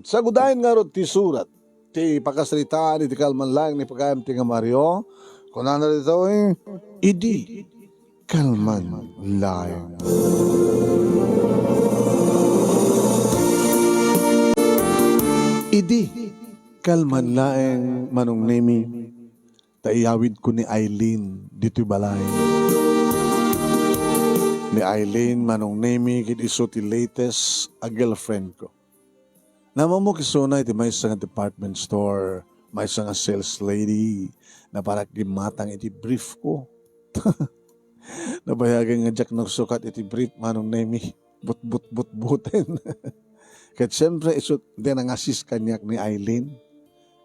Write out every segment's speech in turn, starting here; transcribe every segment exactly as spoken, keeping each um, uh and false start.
Sagudayen ngarud ti surat ti pakasaritaan iti kalman laeng ni pagayam ti nga Mario. Kunana ditoy, idi kalman laeng. Idi kalman laeng, Manong Nemi, ta iyawidko ni Eileen ditoy balay. Ni Eileen, Manong Nemi, ket isu ti latest a girlfriend ko. Naammok isuna iti maysa nga department store, maysa nga sales lady, napanak gimmatang iti brief ko. Nabayagen nga diak nagsukat iti brief, Manong Nemi. Butbut, butbuten. Ket siyempre, isu ti nangasis kaniak ni Eileen.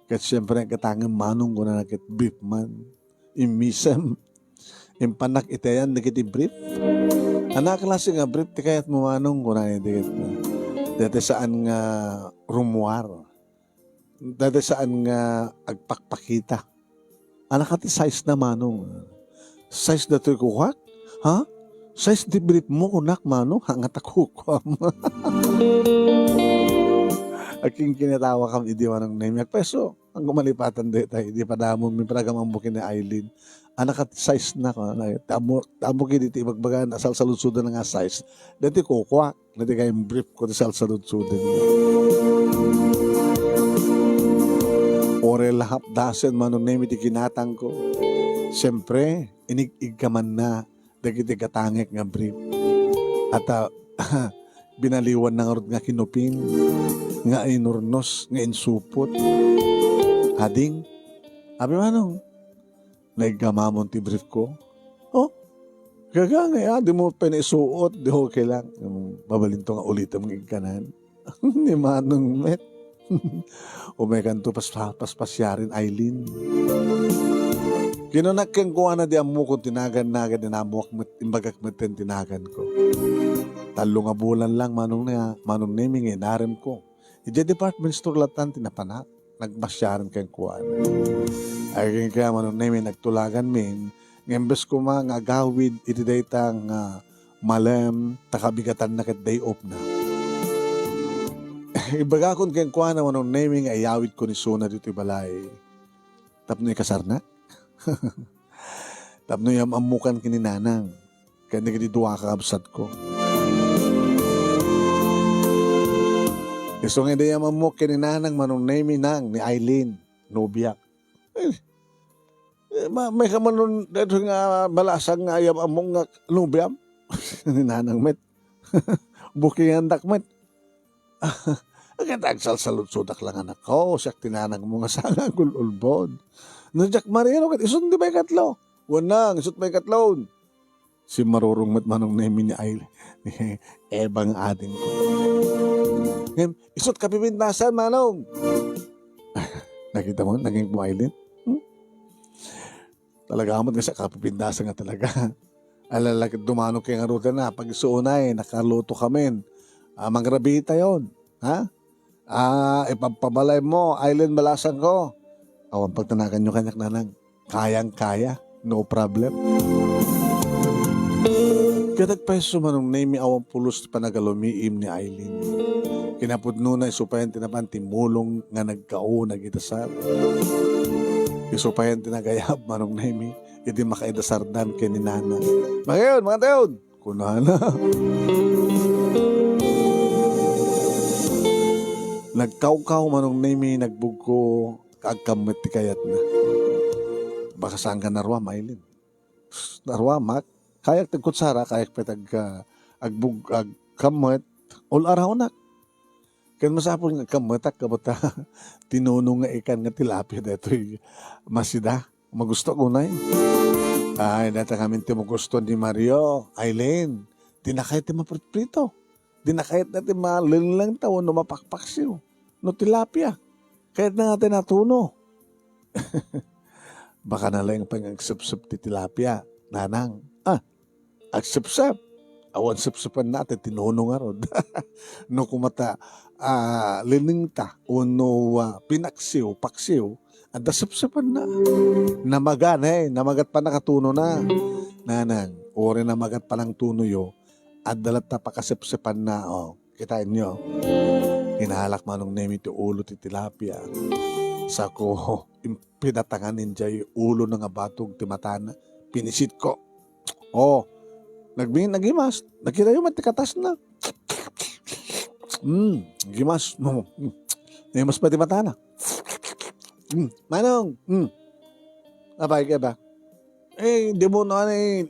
Ket siyempre, aggatangem, Manong, kunana ket brief man. Immisem. Impanak iti ayan dagiti brief. Ania a klase nga brief ti kayatmo, Manong? Kunana iti ket. Dati saan nga rumuar. Dati saan nga agpakpakita. Ania kadi size na, Manong? Size datoy kukuak? Ha? Size ti brief mo, kunak, Manong? Ha, nga ta kukuam. Agkinkinatawa kam idi, Manong Nemi. Agpeso, ang kumalipatan dayta, idi padamon mi paragam ammo ken ni Eileen. Ania kadi size na, kunana. Tamo, tamo kidi ti ibagbaga na salsaludsodan nga size. Dati kukuak. Dati kayat brief ko ti salsaludsoden. Uray la half dozen, Manong Nemi, ti kinatangko. Siyempre, inig-iggamanna dagiti gatangek nga brief. At, ah, binaliwanna ngarud nga kinupin, nga inurnos, nga insupot. Ading, abi, Manong, naiggamamon ti brief ko. Oh, gaga nga, ah, dimo pay naisuot, di okay lang. Hmm, mabalinto nga ulitem nga igkanan. Ni Manong met. Umaykanto pas-, paspasiaren, Eileen. Kinunak kenkuana di ammokon ti naganna, ket inamuak met, imbagak metten ti naganko. Tallo nga bulan lang, Manong Ne-, Manong Nemi, nga inaremko. Idiay department store lattan ti napanak, nagmasiaren kenkuana. Ay, kenkuana, Manong Nemi, nagtulaganmin, nga imbes koma nga agawid iti dayta nga malem, ta kabigatanna ket day off na. Ibagakon kenkuana, Manong Nemi, nga iyawidkon isuna ditoy balay. Tapno ikasarnak? Tapno iyam-ammokan ken ni Nanang. Ken dagiti dua a kakabsatko. Isu nga idi iyam-ammok ken ni Nanang, Manong Nemi, nang ni Eileen, nobiak. Eh, eh, ma-, mayka man nun, daytoy nga balasang nga iyam-ammok nga nobiam? Ni Nanang met. Bukingandak met. Ket agsalsaludsodak lang, anakko, siak ti nanangmo nga saan nga agul-ulbod. No diak marino, ket isun ti maikatlo. Wen nang, isut' maikatlo. Simmarurong met, Manong Nemi, ni Ay-, ni Eva nga adingko. Ngem, isut' kapipintasan, Manong. Nakitamo, nangingko, Eileen? Hmm? Talaga met nga siak kapipintasan nga talaga. Ala, la ket dumano kay ngaruden a, pag-isu unay, nakalutokamin. Ah, mangrabitayon. Ha? Ah, ipagpabalaymo, Eileen, balasangko. Awan pagtanaganyo kaniak, Nanang. Kayang-kaya. No problem. Ket agpayso, Manong Nemi, awan pulos ti panagalumiim ni Eileen. Kinapudnona, isu payen ti napan ti mulong nga nagkauna iti sar. Isu payen ti nagayab, Manong Nemi, iti makaidasardan ken ni Nana. Mangayon, mangayon! Kunana. Nagkawkaw, Manong Nemi, nagbugko, agkammet ti kayatna. Baka saan ka naruam, Eileen? Psst, naruamak. Kayak ti kutsara, kayak pay ti ag-, agbug-, agkammet. All around-ak. Ken masapul nga agkammetak, kabata, tinunong nga ikan nga tilapia daytoy masida. Magusto ko na eh. Ay, data ngamin ti magusto ni Mario, Eileen. Di na kayat ti mapritprito. Di na kayat na ti malenglang ta wenno mapakpaksiw. No tilapia. Kayat na nga ti natuno. Baka na lang pay nga agsepsep ti tilapia, Nanang. Ah, agsepsep. Awan sepsepen na ti tinuno ngarud. No kumata, ah, linengta, wenno, ah, pinaksiw, paksiw, adda sepsepen na. Namagan, eh, namagat pa nakatuno na. Nanang, uri namagat pa nang tunoyo, adda latta pakasepsepan na, oh. Kitaenyo. Inalak Manong Nemi ti ulo ti tilapia. Sako, impinatangan idiay ulo na nga batog ti matana. Pinisitko. Oh, nagbi-, nagimas. Nakitayo met ti katasna. Mm, gimas. No. Mm. Nagimas pa ti matana. Mm, Manong. Mm. Apay, kaya ba? Eh, di mo na ni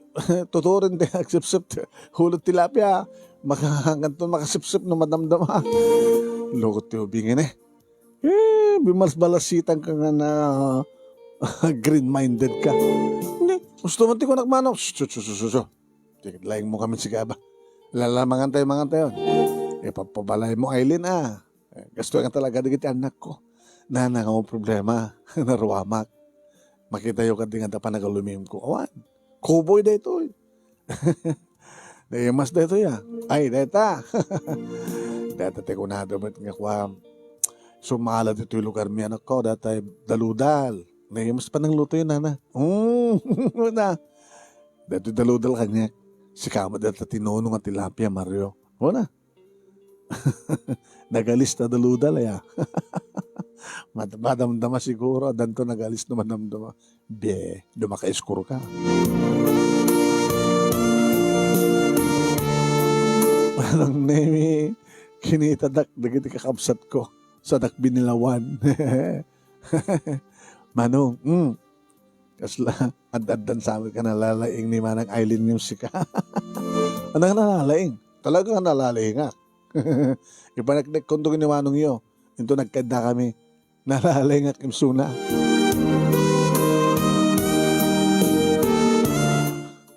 tuturin ti agsipsip. Hulot tilapia. Maka-, nganton makasipsip no madamdama. Loko ti ubingin eh. Eh, bimalas-balasitan ka nga na green-minded ka. Hindi, gusto mo ti kunak manok. Su, su, su, su, su. Sige, laing mo kami sigaba. Lalamangan tayo, mangan tayo. Ipapabalay mo, Aileen, ah. Eh, gasto nga talaga dagiti anak ko. Nana nga mo problema. Naruamak. Makitayo ka di nga da panagalumim ko. Awan. Kuboy daytoy. Daymas daytoy, ah. Ay, dayta. Dayta ti kunado met nga kuam. Sumala ditoy lugar mi, anak ko, datay daludal. Daymas panangluto yun, nana. Mm, na. Daytoy daludal kanya. Sika met dayta tinuno nga tilapia, Mario. Una. Nagalis ta daludal, aya. Mad-, madamdama siguro, adanto nagalis no madamdama. Be, dumakaiskor ka. Manong Nemi, kinitadak dagiti kakabsat ko. Sadak binilawan. Manong, mm. Kasla, ad-addan sa amin ka nalalaing ni Manang Aileen ngem sika. Ano nga nalalaing? Talaga nga nalalaingak. Ipaneknek kunto ni Manong yo. Into nagkadda kami. Nalalaingak imsuna.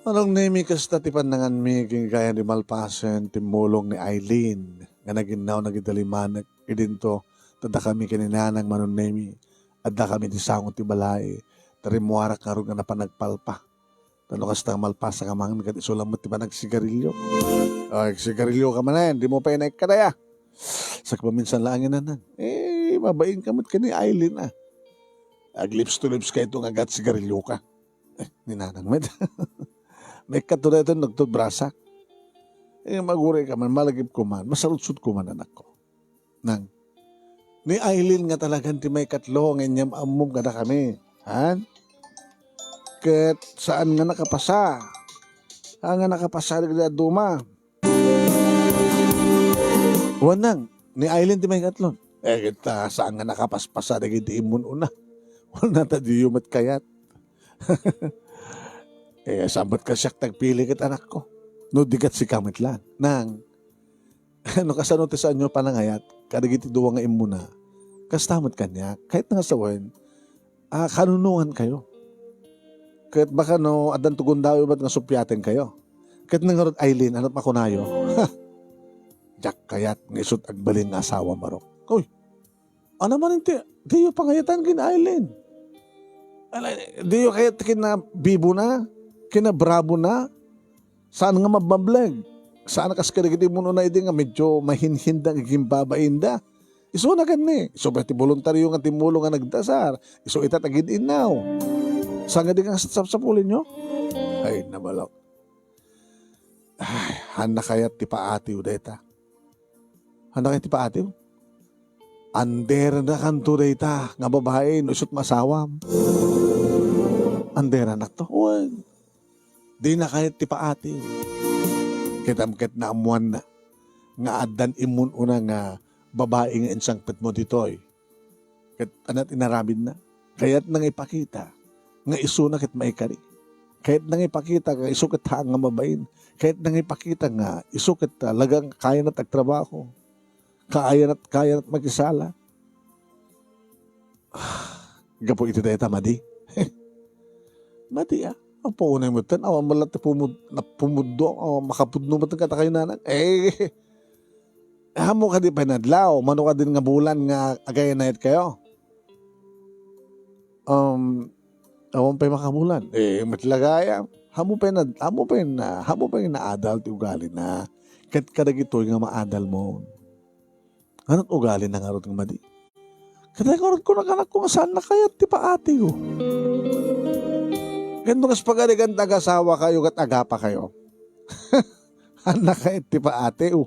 Manong Nemi, kasta ti pannanganmi, ken gayam di malpasen, timmulong ni Aileen, nga naginnaw nagidalimanek idinto, tadda kami ken ni Nanang Manong Nemi, adda kami ti sango ti balay, ta rimmuarak ngarud nga napan nagpalpa. Tano kasta nga malpasak a mangan ket isu lang met ti panagsigarilyo. Ay, sigarilyo ka manen, di mo pay naikkadaya. Sakbaminsan laeng inanan. Eh, mabain ka met ken ni Aileen, ah. Aglips to lips kayto nga agat sigarilyo ka. Eh, ni Nanang met. Maikkato daytoy nagtutbrasak. Eh, maguri ka man, malagip ko man, masaludsod ko man, anak ko. Nang, ni Aileen nga talagan ti maikatlo nga inyam-ammom kadakami. Han? Ket saan nga nakapasa. Saan nga nakapasa dagiti dadduma. Wen nang, ni Aileen ti maikatlo. Eh, ket, ah, saan nga nakapaspasa dagiti immun-una. Wen na ta diyo met kayat. Eh, saan met kasiak ti agpili ket anakko. No di ket sika met lan. Nang, no kasano ti saanyo panangayat kadagiti dua nga immuna, kasta met kaniak. Kayatna nga sawen, ah, kanunongan kayo. Ket baka no addanto gundawyo met nga suppiaten kayo. Ket ngarud, Aileen, ano makunayo? Diak kayat nga isut agbalin nga asawa, Marok. Uy, ano man ti, diyo pangayatan ken Aileen? Ala, diyo kayat ken na bibo na, ken na bravo na? Saan nga mabmableg? Saan kas kadagiti immun-una idi nga medyo mahinhinda nga gimbabainda? Isuna ken ni, isu pay ti boluntario nga timmulong nga nagdasar, isu ita ti agin-innaw. Saan nga di nga sapsapulinyo? Ay, nabalak. Ay, hanna kayat ti paatiw dayta. Hanna kayat ti paatiw? Andernakanto dayta nga babai no isut maasawam. Anderanakto? Wen. Dina kayat ti paatiw. Ket am-, ket naammoanna nga addan immun-una nga babai nga insangpetmo ditoy. Ket ania ti inaramidna? Kayatna nga ipakita nga isuna ket maikari. Kayatna nga ipakita nga isu ket haan nga mabain. Kayatna nga ipakita nga isu ket talagang kayana ti agtrabaho. Kayana, kayana ti makisala. Gapu iti dayta, madi. Madi, ah. Apo, unay mo ten, awan mo lang ti pumud-, na-, pumudno, awan makapudno mo ten kadakayo, nanang. Eh, Ammo kadi pay nadlaw, mano kadin nga bulan nga agayanayat kayo? Um, awan pay makabulan. Eh, met la gayam. Ammo pay nad-, ammo pay na, ammo pay naadal ti ugali na. Ket kadagitoy nga maadal mo. Anat ugali na ngarud nga madi? Ket ay ngarud ko naganak ko nga saan na kayat ti paatiyo. Ket no kas pagarigan ti agasawa kayo ket agapa kayo. Annak kayat ti paatiw.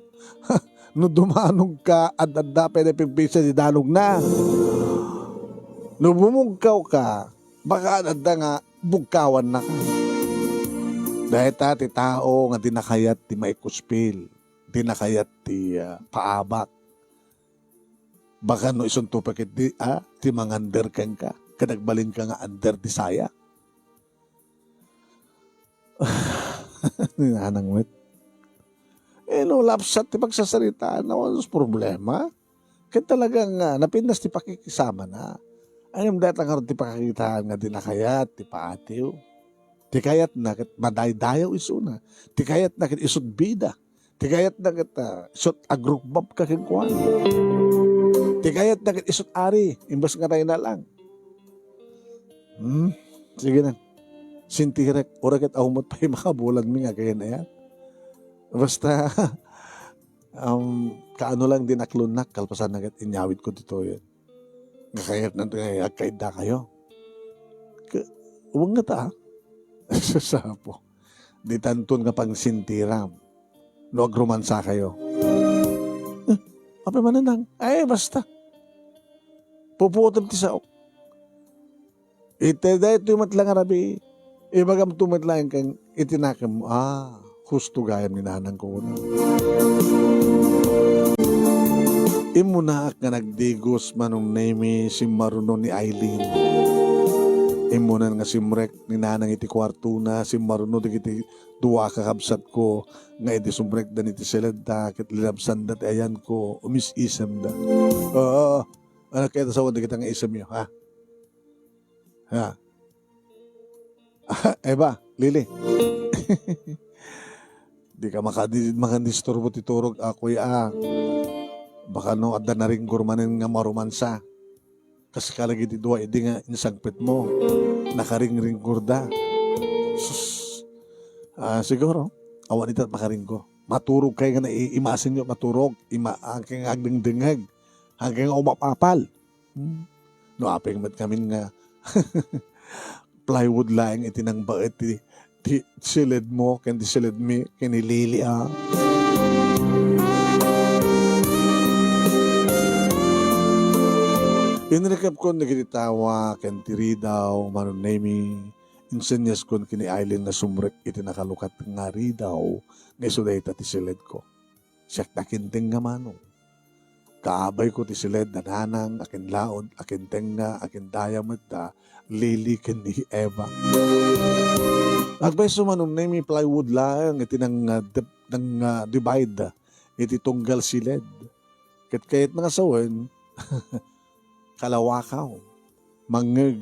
No dumanogka, ad-adda pay dayta pigpigsa ti danogna. No bumugkawka, baka ad-adda nga bugkawannaka. Dayta ti tao nga dina kayat ti maikuspil, dina kayat ti, ah, paabak. Baka no isunto pa ketdi, ah, ti mangander kenka, ket agbalinka nga under ti saya. Ni nanang met. Eh, no, lapsat ti pagsasaritaan, awan problema. Ket talagang, ah, napintas ti pakikisamana. Ngem dayta ngarud ti pakakitaan nga dina kayat ti paatiw. Ti kayatna ket madaydayaw isuna. Ti kayatna ket isut bida. Ti kayatna ket, ah, isut agrukbabka kenkuana. Ti kayatna ket isut ari, imbes nga rayna lang. Hmm? Sige na. Sintirek, uray ket awan met pay makabulanmi nga agayan-ayan. Basta, um, kaano lang dinaklonnak, kalpasanna ket inyawidko ditoyen. Nga kayatna nga agkaiddakayo. Ka-, wengnget a. Sasapo. Ditanton nga pangsintiram no agrumansakayo. Eh, apay manen lang? Ay, basta. Pupuotem ti saok. Iti daytoy met la nga rabii, ibagamto met laeng ken iti nakemmo, ah, husto gayam ni nanangko. Immunaak nga nagdigos, Manong Nemi, simmaruno ni Aileen. Immunan nga simrek ni nanang iti kuartona, simmaruno dagiti dua a kakabsatko nga idi sumrekda iti siledda ket linabsanda ti ayanko, umis-isemda. Oo, ano kayat a sawen dagita nga isemyo, ha? Ha? Eva, Lily. Dika makadi-, makadisturbo ti turog, a, kuya, a. Baka no adda naringgor manen nga marumansa. Kas kalagidi dua idi nga insangpetmo, nakaringringgorda. Sus. Ah, siguro, awan ita makaringgor. Maturog kay nga nai-, imasenyo maturog, ima-, angke nga agdengdengeg, angke nga umapapal. Hmm. No, apay met ngamin nga plywood laeng iti nangbaet ti, ti siledmo ken ti siledmi ken ni Lily, a. Inrikepkon dagiti tawa ken ti ridaw, Manong Nemi, insenyaskon ken ni Aileen nga sumrek iti nakalukat nga ridaw nga isu dayta ti siledko. Siak ti akintengnga, Manong. Kaabayko ti siled da nanang, akinlaod, akintengnga, akindayaw met da Lily ken ni Eva. Agpayso, Manong Nemi, plywood laeng iti nang, ah, dep-, nang, ah, divide iti tunggal siled. Ket kayatna nga sawen, kalawakaw, mangngeg.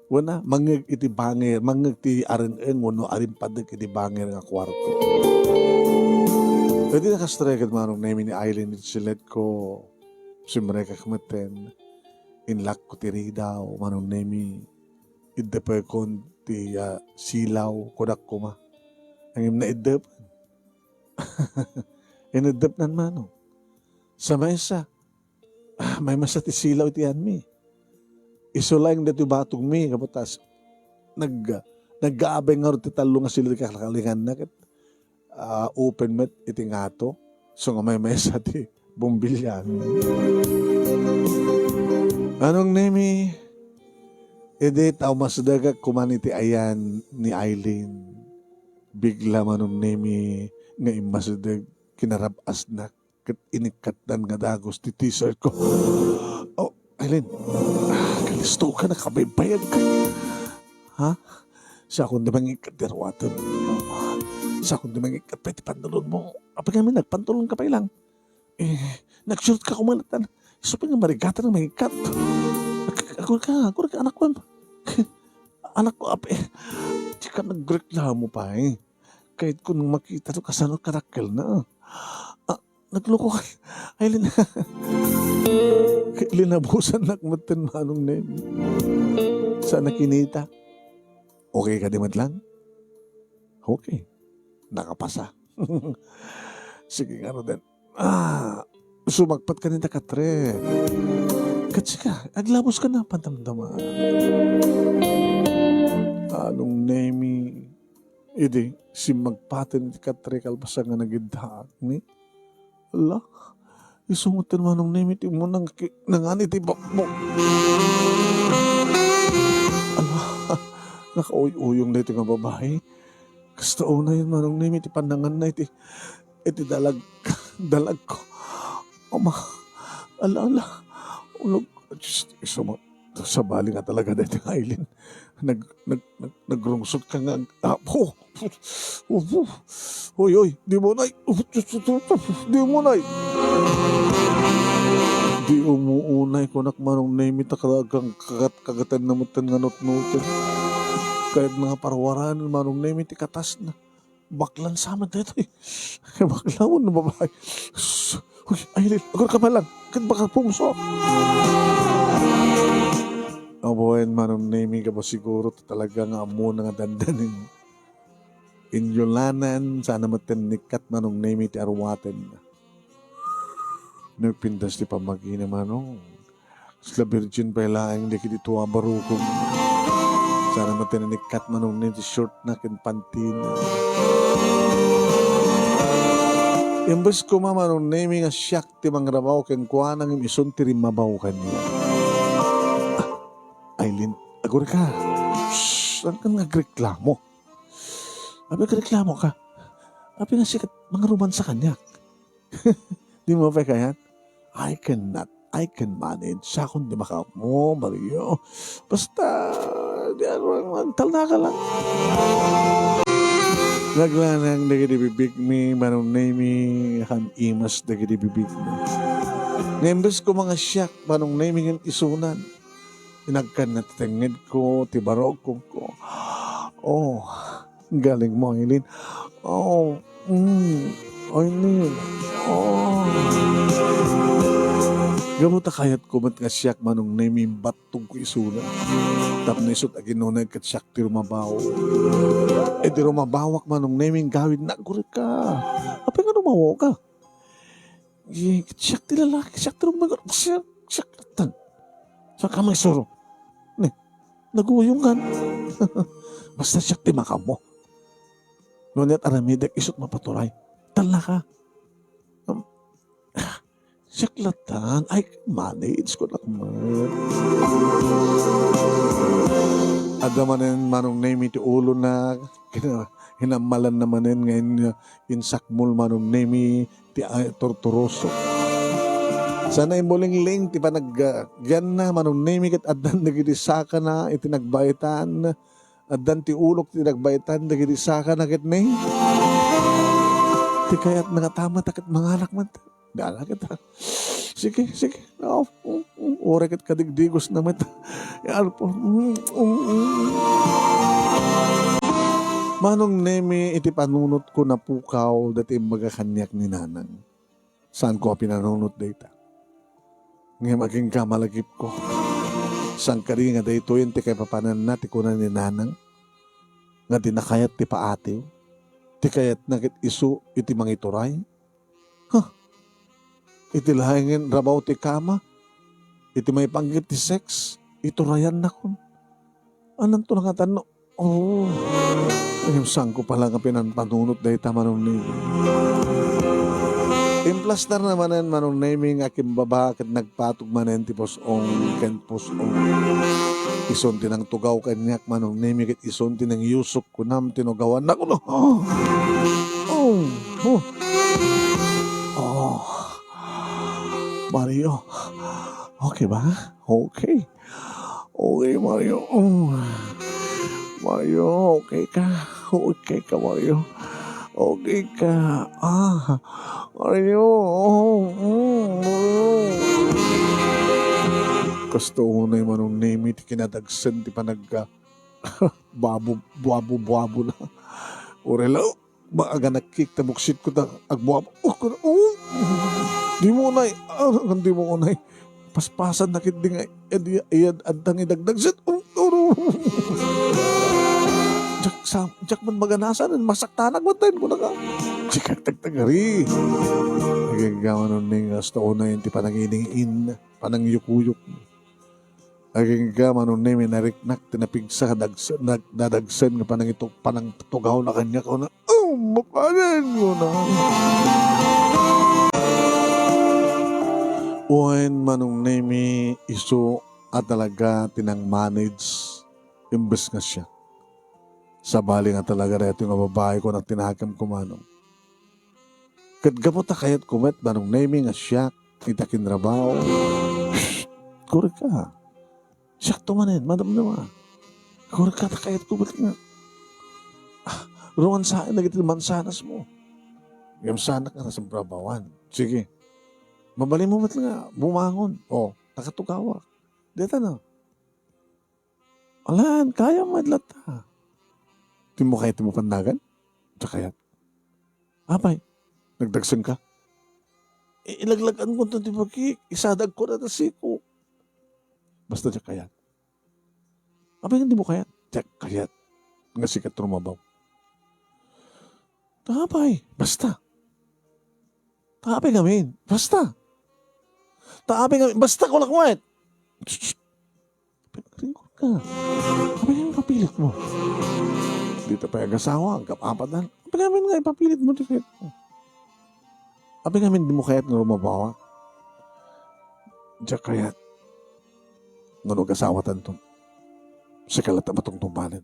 Wen a, mangngeg iti bangir, mangngeg ti areng-eng wenno arimpaddek iti bangir nga kuarto. Iti nakastrek ket Manong Nemi ni Aileen iti siledko, simrekak metten, inlakko ti ridaw, Manong Nemi, iddepekon ti, ah, silaw, kunak koma. Ngem naiddepen. Ineddepnan, Manong. Sa maysa, ah, maymaysa ti silaw iti yanmi. Isu laeng daytoy batogmi, kabutas. Nag-, naggaabay ngarud ti tallo nga siled ti kalakalinganna ket, ah, open met iti ngato. So nga maymaysa ti bombilya. Manong Nemi, idi ta umasdegak kuman iti ayan ni Aileen, bigla, Manong Nemi, nga immasdeg, kinarab-asnak. Ket inikkatdan nga dagus ti t-shirt ko. Oh, Aileen, ah, kalisto ka, nakabaybayag ka. Ha? Siakon ti mangikkat ti ruatem. Siakon ti mangikkat pay ti pantalon mo. Apay ngamin, nagpantalon ka pay lang. Eh, nag-short ka kumanatan. Isu pay nga marigatan nga mangikkat. Ag-, agor ka, agor ka, anak ko. Anak ko, ape. Di ka nagreklamo pay. Kahit kun makita to, kasano karakkel na. Ah, nagluko ka. Ay, lin-, linabusan nak metten, Manong Nemi. Sa nakinita. Okay ka di met lang? Okay. Nakapasa. Sige nga, Roden. Ah, sumagpat ka ni Takatre. Ket sika, aglabos ka na, pantamdama. Manong Nemi, idi, simmagpaten ti Katre kalpasan nga nagiddaak, ni? Ala, isu met ti Manong Nemi ti umuna nga ki-, nangan iti bapbok. Ala, nakauyuyong daytoy nga babai. Kasta unay, Manong Nemi, ti pannanganna iti, iti dalag, dalagko. Ama, ala, ala, ulog, just, isu met, sabali nga talaga daytoy nga Aileen. Nag-, nag-, nag-, nagrungsot ka nga, Apo! Upo! Hoy, hoy, di mo, nay! Di mo, nay! Di umuunay, kunak, Manong Nemi, ta kalag-, kagat-, kagatan na met nga nutnuten. Kayat na nga parwaranen, Manong Nemi, ti katasna. Baklan sa met daytoy. Bakla wenno babai. Sus. Uy, Aileen, agur ka man lang. Ket baka pungso. Abaen, Manong Nemi, gapu siguro ta talaga nga ammona nga dandanin. Inyulanan, saan a met ti nikkat, Manong Nemi, ti arwaten. Nagpintas ti pammagina, Manong. Kasla virgin pay laeng dagiti tua a barukong. Saan a met ti nanikkat, Manong Nemi, ti shortna ken pantina. Imbes koma, Manong Nemi, nga siak ti mangrabaw kenkuana ngem isun ti rimmabaw kaniak. Ah, Aileen, agur ka. Shh, saan ka nga agreklamo? Apay agreklamoka? Apay nga sika ti mangromansa kaniak? Di mo pay kayat? I cannot. I can manage. Siakon ti makaammo, Mario. Basta, di ano, agtalnaka lang. Naglanang dagiti bibigmi, Manong Nemi, kam-imas dagiti bibigmi. Nga imbes ko nga siak, Manong Nemi, ngem isunan. Inagkan na ti tengngedko, ti barukongko. Oh, galing mo, Aileen. Oh, mm, Aileen. Oh. Gapu ta kayatko met nga siak, Manong Nemi, imbattogko isuna. Tapno isut' aginunay ket siak ti rumabaw. E di rumabawak, Manong Nemi, gawidna, agur ka. Apay nga rumabaw ka? Ye, siak ti lalaki, siak ti rumabaw, siak, siak latta. Saan ka maisuro? Ne, naguyong kan. Basta siak ti makaammo. No aniat aramidek, isut' mapaturay. Talna ka. Um, siak latta, I can manage, kunak met. Adda manen Manong Nemi ti ulona, kina-, hinammalanna manen nga in-, insakmol Manong Nemi ti, ay, torturoso. Saan a immulingling ti panaggianna, Manong Nemi, ket addan dagiti sakana iti nagbaetan. Addan ti ulok ti nagbaetan dagiti sakana ket ne. Ti kayatna nga tama ta ket manganak met. Dala ket. Sige, sige. Oh, mm, mm. Uray ket kadigdigosna met. Yar po. Mm, mm, mm. Manong Nemi, iti panunotko napukaw dayta imbaga kaniak ni Nanang. Saanko a pinanunot dayta. Ngem agingga malagipko. Saan kadi nga daytoyen ti kaipapananna ti kuna ni Nanang? Nga di na kayat ti paatiw? Ti kayatna ket isu iti mangituray? Huh! Iti laengen rabaw ti kama, iti maipanggep ti sex, iturayannakon. Ananto la ngatan no? Oh. Ngem saanko pala nga pinanpanunot dayta, Manong Nemi. Implastarna manen, Manong Nemi, nga akimbaba ket nagpatog manen ti pus-ong ken pus-ong. Isun ti nangtugaw kaniak, Manong Nemi, ket isun ti nangyusok kunam ti nugawannak. Ulo. Oh. Oh. Oh. Mario. Okay ba? Okay. Okay, Mario. Oh. Mario, okay ka? Okay ka, Mario? Okay ka? Ah, Mario. Oh, mm, Mario. Kasta unay, Manong Nemi, ti kinadagsen ti panagka- Babo, buabo, buabo na. Uray la, maaga nakik ta buksitko ta agbuabo. Oh, kuna, oh. Di mo unay. Ah, di mo unay. Paspasan na ket di nga, eh, di, eh, adda nga idagdagset. Oh, oh, oh. Diak sa, diak man maganasan, masaktanak man tayo, kuna ka. Sikak tagtagari. Agingga Manong Nemi, kasta unay ti panangining-in, panangyukuyok. Agingga Manong Nemi, nariknak ti napigsa, dags-, nag-, nadagsen nga panangito-, panangtugawna kaniak, kuna, "Oh, mapanan," kuna. Wen, Manong Nemi, isu a talaga ti nang-manage imbes nga siak. Sabali nga talaga daytoy nga babai, kunak ti nakemko, Manong. Ket gapu ta kayatko met, Manong Nemi, nga siak iti akinrabaho. Shh! Korek ka. Siakto manen, madamdama. Korek ka ta kayatko met nga. Ah, rumansaen dagiti mansanasmo. Ngem saanak nga nasabrabawan. Sige. Mabalinmo met nga bumangon. O, nakatugawak. Deta na. Alan, kayam met latta. Dimo kayat ti mapannagan? Diak kayat. Apay, nagdagsenka? I-, ilaglag-anko ti bagik, isadagko dayta siko. Basta diak kayat. Apay nga dimo kayat? Diak kayat nga sika ti rumabaw. Ta apay, basta. Ta apay ngamin, basta. Ta apay ngamin, basta, kunak met. Shh, shh. Pinagringgor ka. Apay ngamin ipapilitmo? Dita pay agasawa, agkap-apatan. Apay ngamin nga ipapilitmo ti kayatmo? Apay ngamin dimo kayat nga rumabaw? Diak kayat. Ngano agasawatanto? Sika latta matungtungpalan.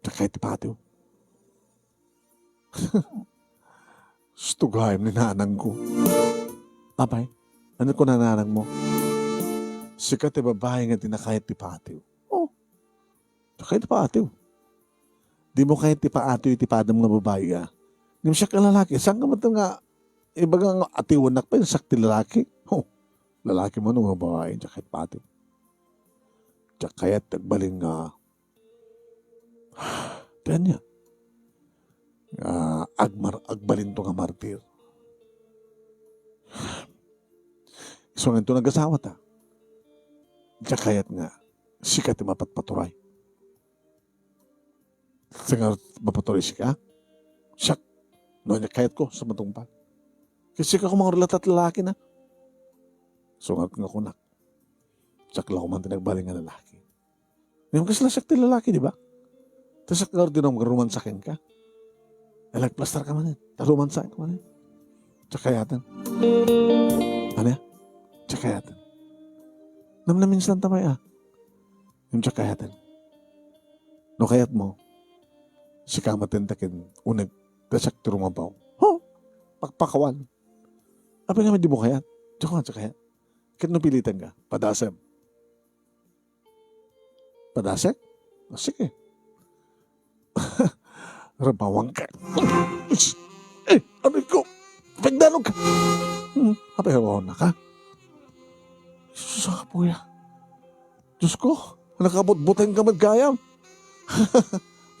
Diak kayat ti patiw. Isu ti gayam ni nanangko. Apay, ania kuna nanangmo? Sika ti babai nga dina kayat ti patiw. O, diak kayat ti patiw. Dimo kayat ti patiw iti padam nga babai, a? Ngem siak nga lalaki, saan ka met nga ibaga nga atiwennak pay, siak ti lalaki? O, lalaki man o babai, diak kayat patiw. Diak kayat ti agbalin nga Ti ania? Nga agmar-, agbalinto nga martir. Isu nga inton agasawata, diak kayat nga sika ti mapatpaturay. Saan nga mapaturay sika? Siak. No, ania kayatko, sa matungpal. Ket sika koma nga latta ti lalaki na. Isu nga kunak. Siak la koma ti nagbalin nga lalaki. Ngem kasla siak ti lalaki, di ba? Ta siak nga ordinam nga rumansa kenka. Ay, nagplastar ka manen. Ta rumansa ka manen. Diak kayaten. Ania? Diak kayaten. Namnaminsanta pay, a. Ngem diak kayaten. No kayatmo, sika met ti ken uneg, ta siak ti rumabaw. Ho! Pakpakawan. Apay ngamin dimo kayat? Diak, diak kayat. Ket no pilitenka, padasem. Padasek? O, sige. Rabawanka. Eh, aray ko! Pagdanog ka! Hmm, apay rabawanka? Sus, Apo ya. Diyos ko, nakabutbuteng ka met gayam.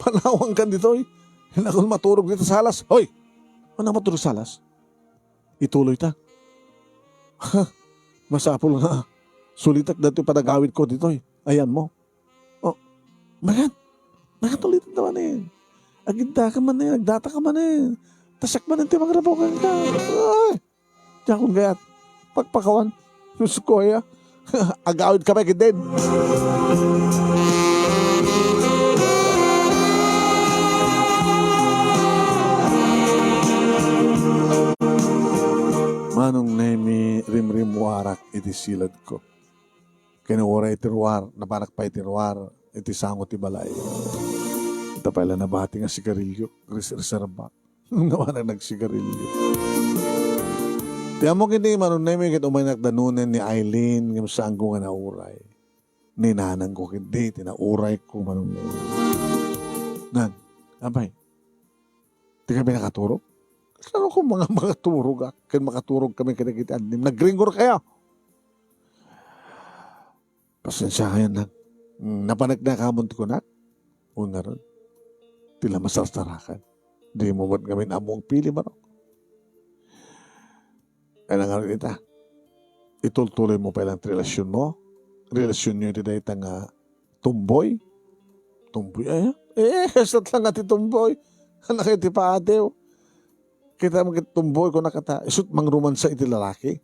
Panawankan ditoy. Hinakon maturog ditoy salas. Hoy! Ano maturog salas? Ituloyta. Masapul nga sulitak datoy panagawidko ditoy. Ayanmo. O, magan. Magan, ulitenta manen. Agidda ka manen, agdata ka manen. Ta siak manen ti mangrabaw kenka. Ay! Diakon kayat. Pakpakawan. Diyos ko, aya. Agawid ka pay ketdin. Manong Nemi, rimrimmuarak iti siledko. Ken uray iti ruar, napanak pay iti ruar, iti sango ti balay. Ita pay la nabati nga sigarilio, res-, reserba. Napanak nagsigarilio. Ti ammok iti Manong Nemi ket umaynak danunen ni Aileen ngem saanko nga nauray. Ni nanangko ketdi ti naurayko, Manong Nemi. Nang, apay, di kami nakaturog? Kasano ko mga makaturog, a? Ken makaturog kami kadagiti annim. Nagringgor kayo. Pasensiakayon, Nang. Napaneknak amon ti kunak. Wen ngarud, ti la masarsarakan. Dimo met ngamin ammo agpili, manok. Ay, ngarud ita, itultuloymo pay lang ti relasionmo. Relasionyo iti dayta nga tumboy. Tumboy, aya? Eh, kasla nga ti tumboy. Anak iti patiw. Kita mo ket tumboy, kunaka ta, isut' mangromansa iti lalaki.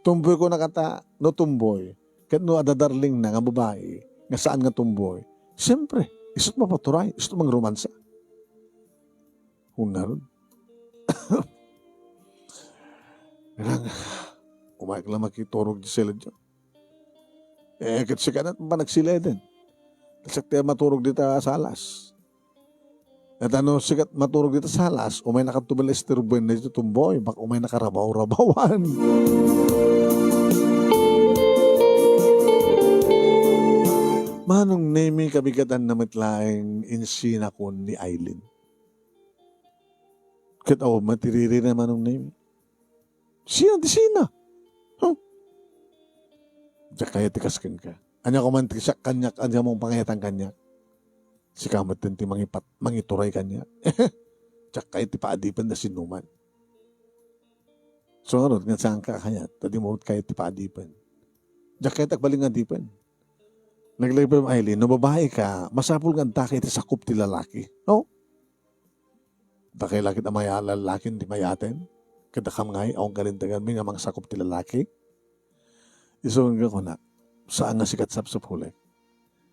Tumboy, kunaka ta, no tumboy, ket no adda darlingna nga babai, nga saan nga tumboy, siempre, isut' mapaturay, isut' mangromansa. Wen ngarud. Nang, Umayek la makiturog di silidyo. Eh, ket sika met panagsiliden. Siak ti maturog dita salas. Ket no sika met maturog dita salas, umaynaka met isturboen ditoy tumboy, baka umaynaka rabaw-rabawan. Manong Nemi, kabigatanna met laeng insinakon ni Aileen. Ket awan met ti ririna, Manong Nemi. Sina ti sina? Huh? Diak kayat ti kas kenka. Ania koma ti siak kaniak, ania mo pangayatan kaniak? Sika met ti mangipat-, mangituray kaniak. Diak kayat ti paadipen da sinuman. So, ngarud, ngem saanka a kayat, ta dimo met kayat ti paadipen. Diak kayat agbalin nga adipen. Naglaybem, Aileen, no babai ka, masapul nga addaka iti sakop ti lalaki. No? Dakay la ket a mayat a lalakin ti mayaten. Ket dakam ngay, awan kalinteganmi nga mangsakop ti lalaki. Isu nga kunak, saan nga sika ti sapsapulek.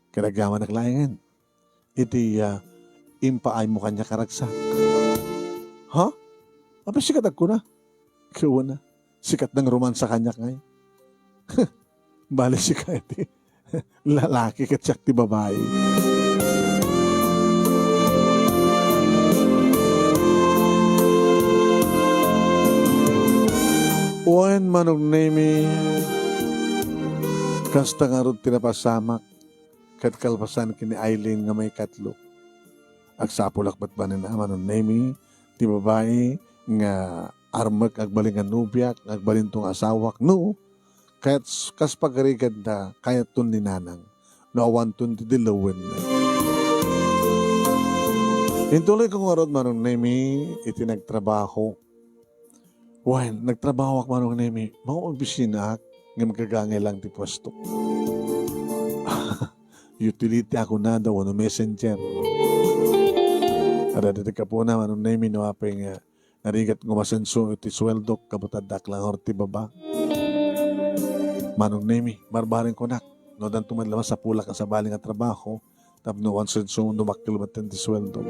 Ket agyamanak laengen iti, ah, impaaymo kaniak a ragsak. Ha? Apay sika ti agkuna? Ket wen a, sika ti nangromansa kaniak ngay. Bale sika iti lalaki ket siak ti babai. Wen, Manong Nemi, kasta ngarud ti napasamak, ket kalpasan ken ni Aileen nga maikatlo. Agsapulak met manen a, Manong Nemi, ti babai nga armek agbalin nga nobiak, agbalinto nga asawak, no, kayat kas pagariganda, kayatton ni Nanang, no awanton ti dilawenna. Intuloyko ngarud, Manong Nemi, iti nagtrabaho. Wen, nagtrabahoak, Manong Nemi, mao opisinaak, ngem gagangay lang ti puesto. Utility ako na daw, no, messenger. Adda ti gapuna, Manong Nemi, no apay nga narigat nga umasenso iti sueldok, kabutaddak lang ti baba. Manong Nemi, barbareng kunak, no, addanto met la masapulak a sabali nga trabaho, tapno umasenso, dumakkel met ti sueldo.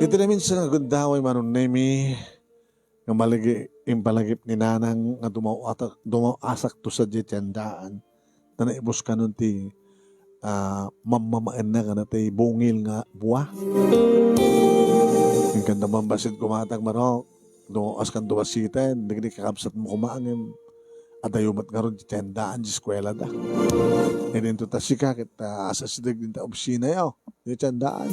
Iti naminsan nga gundaway, Manong Nemi, nga malagi-, impalagip ni Nanang nga dumaw-, ata-, dumaw-asak to sadiay ti andaan. Ta naibus kanon ti, ah, mammamaenna nga natay bungil nga bua. Inkan da mambassit kumatag, Manong, dumaw-as kan dumasiten, dagiti kakabsatmo koma ngem adayo met ngarud ti andaan ti eskuela da. Idinto ta sika ket, ah, asideg dinta opisina yo. Di tiandaan.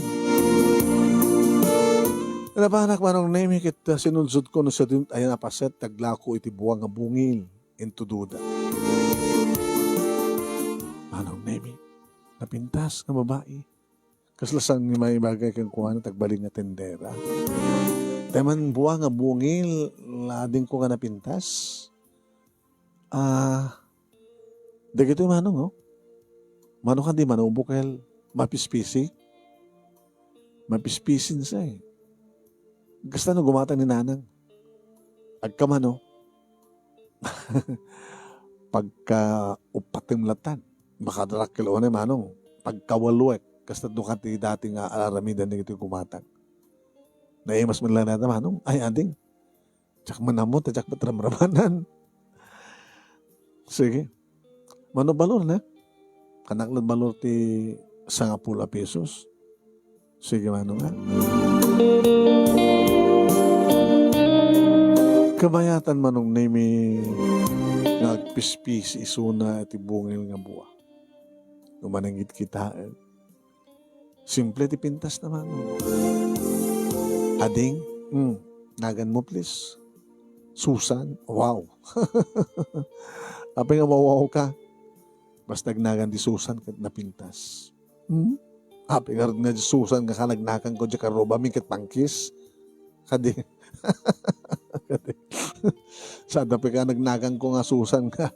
Napanak, Manong Nemi, ket, ah, sinudsodko no sadin, ayan a paset, taglako iti bua nga bungil, intudoda. Manong Nemi, napintas nga babai. Kasla saan nga maibagay kenkuana, tagbalin nga tendera. Taman bua nga bungil, ladingko nga napintas. Ah, dagitoy, Manong, oh. Mano kadi, Manong, bukel mapispisi? Mapispisin sa, eh. Kasta no gumatang ni Nanang. Agkamano? Pagka upatem latan. Makadarakkel unay, Manong. Pagkawaluek. Kasta no kadi dati nga aramiden dagitoy gumatang. Naimas man lang nata, Manong. Ay, ading. Diak man ammo, ta diak met ramramanan. Sige. Mano balor na? Kanak la balor ti sangapulo a pesos. Sige, Manong, ha? Kabayatan, Manong Nemi, nga agpispisi isuna iti bungil nga bua. Umananggit kitaen. Simple ti pintas na, Manong. Ading, hmm, naganmo, please. Susan, wow. Apay nga mawaw ka? Basta agnagan ti Susan ket napintas. Hmm? Apay ngarud nga di Susan nga kanagnaganko di karubami ket pangkis? Kadi. Kadi. Sada pay kanagnaganko nga Susan nga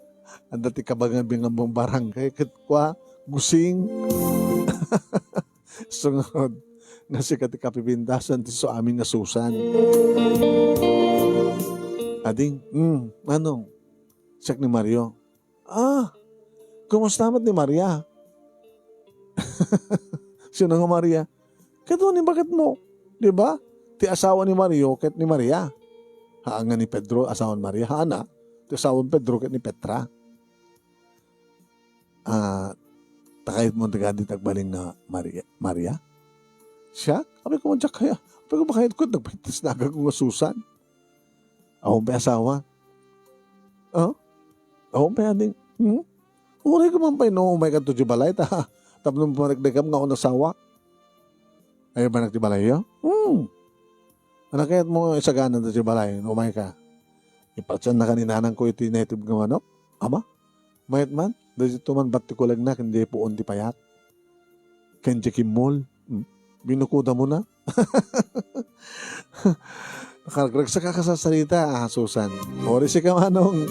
adda ti kabangabangan barangay ket kua, gusing. Sungarud, nga sika ti kapipintasan ti su amin nga Susan. Ading, mm, ano? Siak ni Mario. Ah, kumusta met ni Maria? Sino nga Maria? Ket ni baketmo, di ba? Ti asawa ni Mario ket ni Maria. Haan nga ni Pedro, asawan Maria. Haanna, ti asawan Pedro ket ni Petra. Ah, ta kayatmo ti kadi ti agbalin nga Maria? Maria? Siak? Apay ko, diak kayat. Apay ko, makayatko, nagpaitas na agak nga Susan. Awan pay asawa. Oh? Awan pay ading. Hmm? Uray ko man pay no, umay kanto di balay, ta, tapno mamarikdakam nga awan asawa. Ay, banak ti balayyo? Hmm. Ano kayat mo isagana ti balay, no, umay ka? Ipatsyan na kaninanang ko iti native nga manok? Ama? Mayat man, dagito man bat ti kulegna, ken di puon ti payat. Ken di kimmol. Hmm. Binukoda mo na. Nakaragsak ka kasasarita, ah, Susan. Ori si ka, Manong.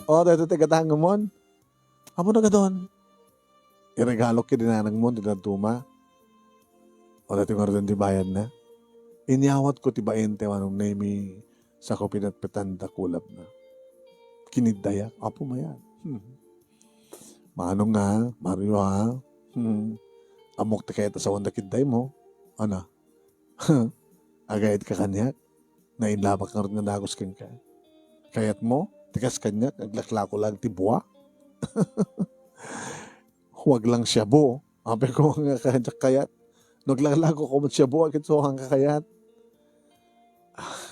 O, dito ti gatangumon. Amo na gadon. Iregalok kidi nanangmon ti dadduma. O, dito nga rin di bayad na. Inyawat ko ti bain ti Manong Nemi, sa ko pinatpetan da kulap na. Kiniddayak, apo mayan. Hmm. Manong nga, Mario ha? Hmm. Amok ti kayat asawan da kidday mo. Ana? Agayad ka kaniak? Nainlabak ngarud nga dagus kenka. Kayat mo? Ti kas kaniak, aglaklako lang ti bua? Huwag lang shabu. Apay ko nga kayat, kayat. No aglaklako ko met shabu, agit so hang kakayat. Ah,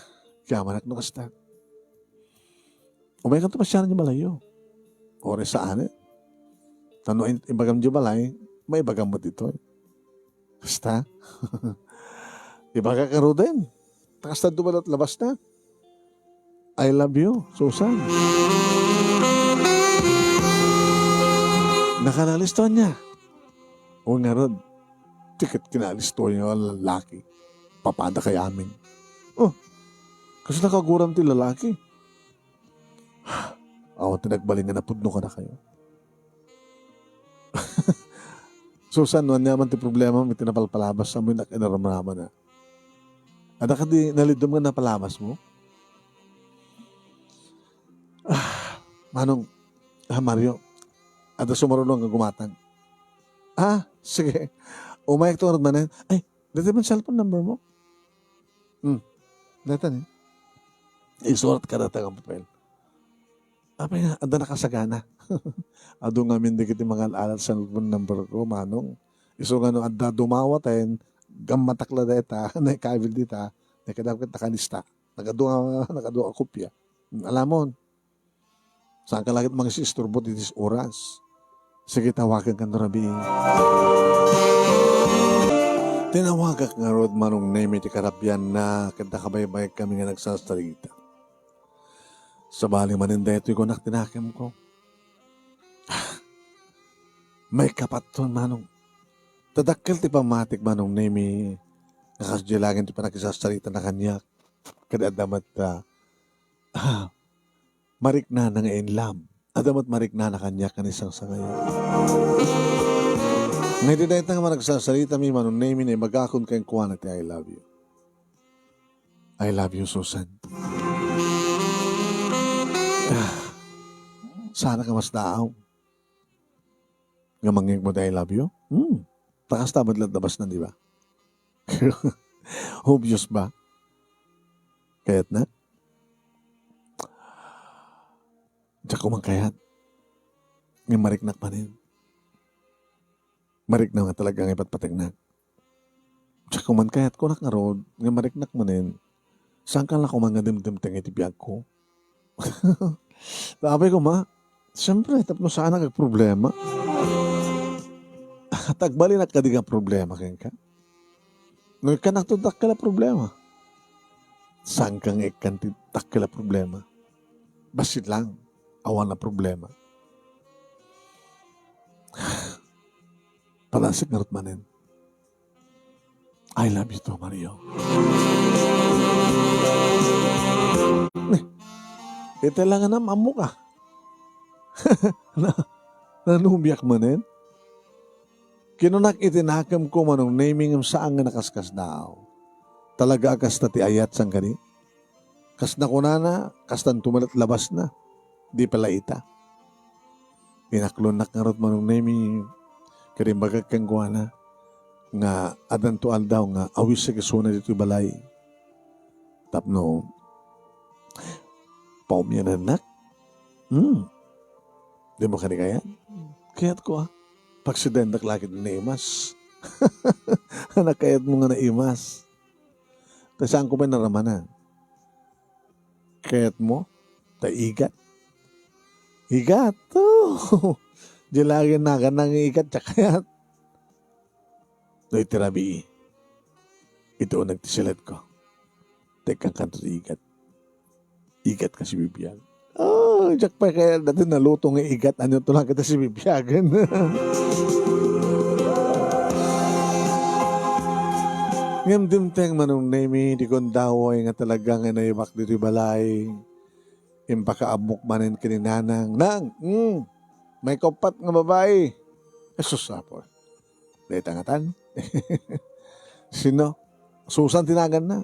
kiyamanak no kasta. Umay kanto pasianan di balayyo. Ori saan, eh. Tano in-, ibagam di balay, maibagam mo ditoy. Kasta? Ibaga ka, Ruden. Ta kasta dumalat labas na. I love you, Susan. Nakanalisto niya. O nga, Rod. Tiket kinalisto niya ang lalaki. Papada kay amin. Oh, kasi nakaguram ti lalaki. Awan ti nagbalin nga napudno kadakayo. Susan, no ania man ti problema mo iti napalpalabas, amoy nak inaramraman na. Adda kadi naliddum nga napalabas mo? Ah, Manong, ah, Mario, adda sumaruno nga gumatang. Ah, sige. Umayek to ngarud manen. Ay, dati man cellphone number mo? Hmm. Data ni. Isurat ka data nga papel. Apay nga, adda nakasagana. Adu ngamin dagiti mangal-alat sa cellphone number ko, Manong. Isu nga no adda dumawaten, gammatak la dayta, naikabil dita, naikadapit nakalista. Nakadua, nakadua a kopia. Alamon. Saan ka lagit mangisisturbo ti dis oras? Sige, tawagan ka no rabii. Tinawagak ngarud, Manong Nemi, ti karabianna, ket nakabaybayag kami nga nagsasarita. Sabali manen daytoy kunak ti nakemko. Maikapatton, Manong. Ta dakkel ti pammatik, Manong Nemi, nga kasdiay laeng ti panakisasaritana kaniak. Ket adda met, ah, ah, mariknana nga in love. Adda met mariknana kaniak nga naisangsangayo. Nga iti dayta nga managsasaritami, Manong Nemi, naibagakon kenkuana ti I love you. I love you, Susan. Ah, sana ka mas daaw nga mangngeg mo ti I love you? Hmm. Ta kasta met latta basta, di ba? Obvious ba? Kayatna? Diak ko man kayat. Nga mariknak manen. Marikna nga talaga nga ipatpateknak. Diak ko man kayat, kunak ngarud, nga mariknak manen. Saan ka la ko man nga dimdimteng iti biag ko? Apay ko, ma, siyempre, tapno saanak agproblema. Tagbalinak kadi nga problema kenka? No ikkanak to dakkel a problema. Saan ka nga ikkan ti dakkel a problema? Bassit lang, awan a problema. Padasek ngarud manen. I love you too, Mario. Ita lang nga nam-, ammo ka. Na, nanubiak manen. Kinunak iti nakemko, Manong Nemi, ngem saan nga nakaskasdaaw. Talaga a kasta ti ayat, saan kadi? Kas nakunana, kastan tumalat labas na. Di pala ita. Inaklonnak ngarud, Manong Nemi, ket imbagak kenkuana nga addanto aldaw nga awisek isuna ditoy balay. Tapno Paumyanannak? Hmm. Dimo kadi kayat? Kayatko, a. Pagsidaendak la ket naimas. Ania kayatmo nga naimas? Ta saanko pay naramanan. Kayatmo? Ta igat? Igat? Oh. Diay laeng naganna nga igat, diak kayat. No iti rabii, iti uneg ti siledko, ta ikkankanto ti igat. Igat nga sibibiag. Oh, diak pay kayat dayta naluto nga igat, ania to la ket sibibiagen. Ngem dimteng, Manong Nemi, ti gundaway nga talaga nga naibak ditoy balay. Impakaammok manen ken ni Nanang. Nang, mm, may kauppat nga babai. Jesus, apo. Dayta ngatan. Sino? Susan ti naganna.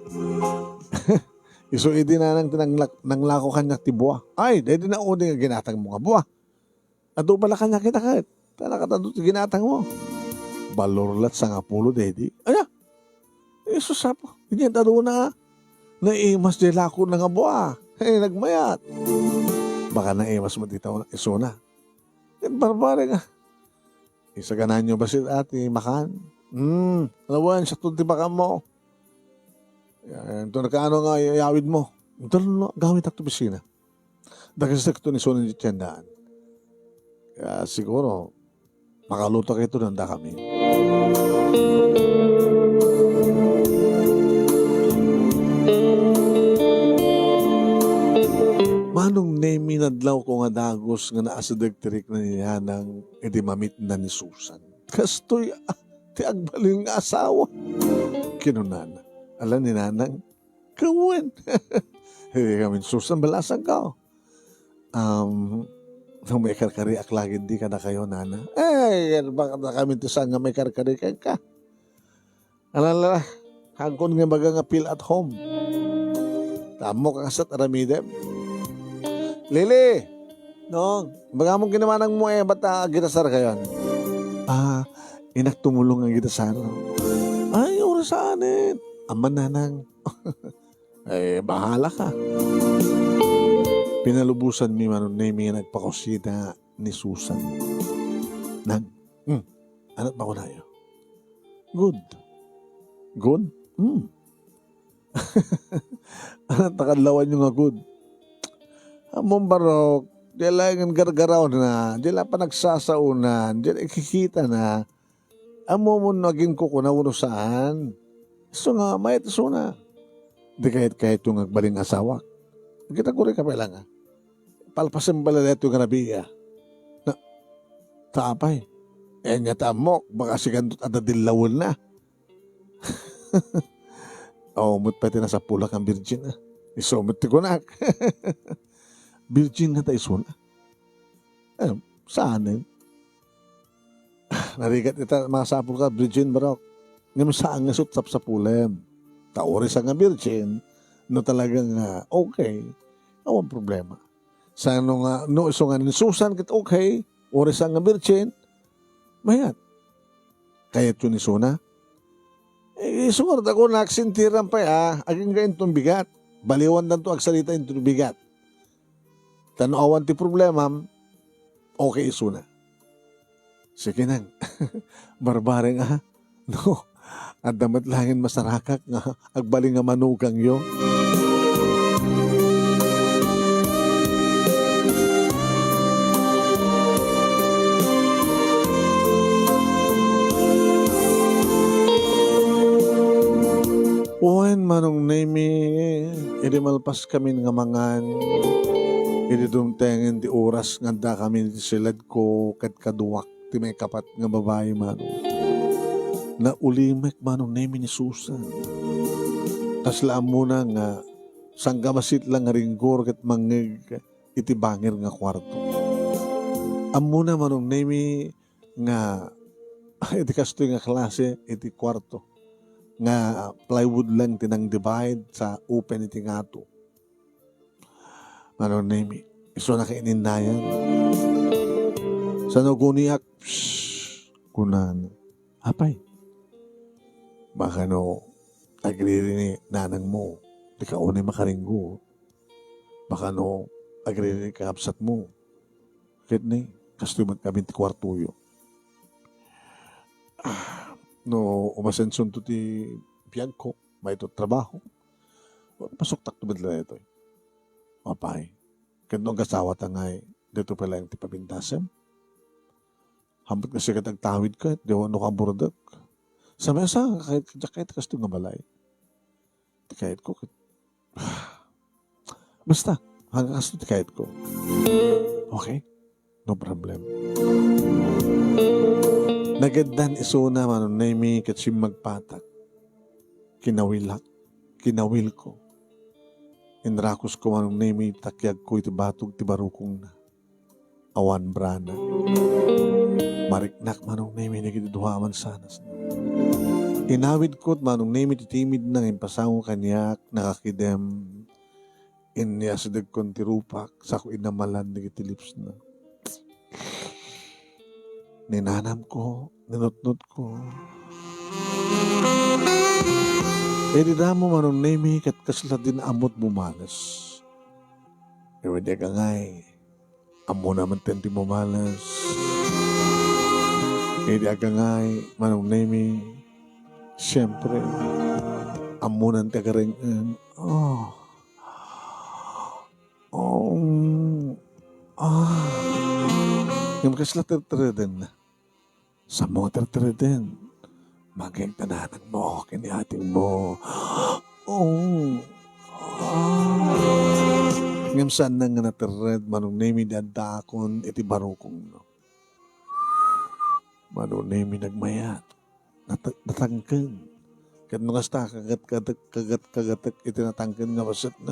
Isu idi, Nanang, ti nanglak-, nanglako kaniak ti bua. Ay, daydi naudi nga ginatangmo nga bua. Adu pay la kaniak ita ket. Ta nakatadu ti ginatangmo. Balor la't sangapulo daydi. Aya? Jesus, apo. Inyat aduna. Naimas diay lakona nga bua. Eh, nagmayat. Baka naimas met ita isuna. Ket barbareng, a. Isaganaanyo bassit, a, ti makan. Hmm, lawen, siakto ti makanmo. Yan, ito na kaano nga yawidmo. Ito na, gamit ak to opisina. Dagsekto ni Sonia ti tiendaan. Kaya siguro, makaluto kayo ito ng dakami. Manong Nemi, nadlawko nga dagus nga naasideg ti rikna ni Nanang idi mamitna ni Susan. Kastoy, a, ti agbalin nga asawa. Kinunana. Ala ni Nanang, Kawen. Hey, kami Susan, balasang ka. Um, no maikarkariak lagi di kadakayo, Nana. Ay, baka na kami ti saan nga maikarkari kenka. Alala, hagkon nga baga nga feel at home. Tamo ka kasat aramidem. Lili! Nong, baga mong kinamanang mo eh, ba't, ah, agitasar kayon? Ah, inak tumulong nga agitasar. Ay, oras saan eh. Aman, Nanang. Eh, bahala ka. Pinalubosan mi Manong Nemi nga nagpakusina ni Susan. Nang, hmm, anat ba kunayo? Good. Good? Hmm. Anat nakadlawan nyo nga good? Among barok, di laeng gargaraw na, di la panagsasao na, di la ikikita na, Ammom no agin kukuna wenno saan. Isu nga, mayat isuna. Di kayat-kayatyo nga agbalin nga asawak. Agita guri ka pay la nga. Palpasen bala daytoy nga rabii. Na, ta apay. Ania ta ammok, baka sikanto adda dillawen na. Aw, met pay ti nasapulak nga virgin, a. Isu met ti kunak. Virgin nga ta isuna. Eh, saanen? Narigat ita, masapul ka, virgin, barok. Ngem saan nga isut sapsapulem. Ta uray sa nga virgin, no talaga nga okay, awan problema. Sa no nga, no isu nga ni Susan ket okay, uray sa nga virgin, mayat. Kayatyo ni Suna? Eh, isu nga ako, naksentiran pay, a, agingga inton bigat. Baliwan danto agsalita inton bigat. Ta no awan ti problemam, okay isuna. Sige nang, barbareng a, no, adda met laeng masarakak nga agbalin nga manugangyo. Wen, Manong Nemi, idi malpas kamin nga mangan, idi dumtengen ti oras nga addakamin iti siledko ket kaduak ti maikapat nga babai, Manong. Naulimek, Manong Nemi, ni Susan. Kasla ammona nga sangkamasit la nga ringgor ket mangngeg iti bangir nga kuarto. Ammona, Manong Nemi, nga iti kastoy nga klase iti kuarto nga plywood lang ti nang-divide sa open iti ngato. Manong Nemi, isuna ket ininnayan. Saan no guniak, "Psst," kunana. Apay, baka no agriri ni nanangmo, dika unay makaringgor. Baka no agririk a kabsatmo. Ket ni, kastoy met ngamin ti kuartoyo. Ah, no umasensionto ti biagko, maitut trabaho, pasuktakto met la daytoy. Apay, ket no agasawata ngay, daytoy pay laeng ti pabindasem? Haanpet nga sika ti agtawid ket, di wenno ka aburadek. Sa mesa, kayat, kayat, kayat kastoy nga balay. Ti kayatko ket, basta, hanggang kastoy ti kayatko. Okay? No problem. Nagaddan isuna, Manong Nemi, ket simmagpatak. Kinawilak, kinawilko. Inrakosko, Manong Nemi, ti takiagko iti batog ti barukongna. Awan brana. Mariknak, Manong Nemi, dagiti dua a mansanasna. Inawidko, Manong Nemi, ti timidna nga impasango kaniak, nakakidem. Inyasidegkon ti rupak, sako inamalan dagiti lipsna. Ninanamko, ninutnotko. Idi damo, Manong Nemi, ket kasla din ammot bumales. Iwedek angay. Ammona met ti bumales. Idi agangay, Manong Nemi, siyempre, ammonan ti agareng-en. Oh. Oh. Ah. Ngem kasla tertereden. Sa mo tertereden, mangegtananagmo ken ni atingmo. Oh. Ah. Ngem saanna nga naterred, Manong Nemi, di addaakon iti barukongna. Manong Nemi, nagmayat. Nat-, natangken. Ket no kasta, kagat-kagat, kagat-kagatek iti natangken nga bassit na.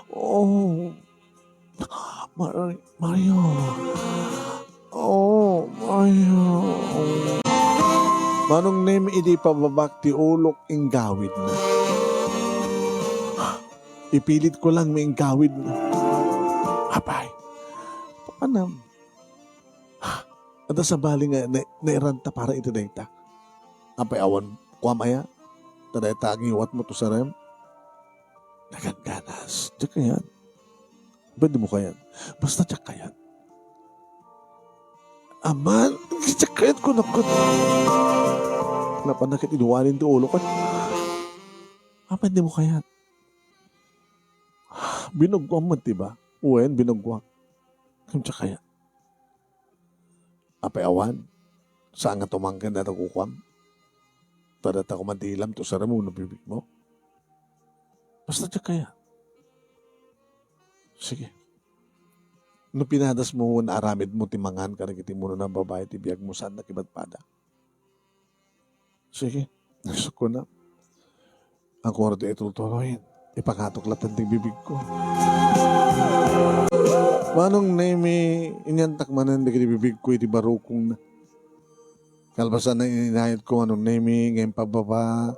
Oh. Mar-, Mario. Oh, Mario. Manong Nemi, idi ipababak ti ulok, inggawidna. Ipilitko lang nga inggawidna. Apay, papanam. Adda sabali nga na-, nairanta para iti dayta. Apay awan kuam aya? Ta dayta agiwatmo, tusarem. Nagangganas. Diak kayat. Pwede mo kayat. Basta diak kayat. Aman, diak kayat ko nakot. Napan na ket idualin ti ulo ko. Ah, pwede mo kayat. Binugwam mo, di ba? Wen, binugwam. Diak kayat. Apay awan, saan nga tumangken data kukuam? Ta data kuman ti ilam, tusarem wenno bibigmo. Basta diak kayat. Sige. No pinadasmo wenno aramidmo ti mangan kadagiti immunona a babai ti biagmo, saan nga kipadpada? Sige, nasukko na. Ako ti itutuloy. Ipakatok latta ti bibigko. Manong Nemi, inyantak manen dagiti bibigko iti barukongna. Kalpasan na, inayatko, Manong Nemi, nga impagbaba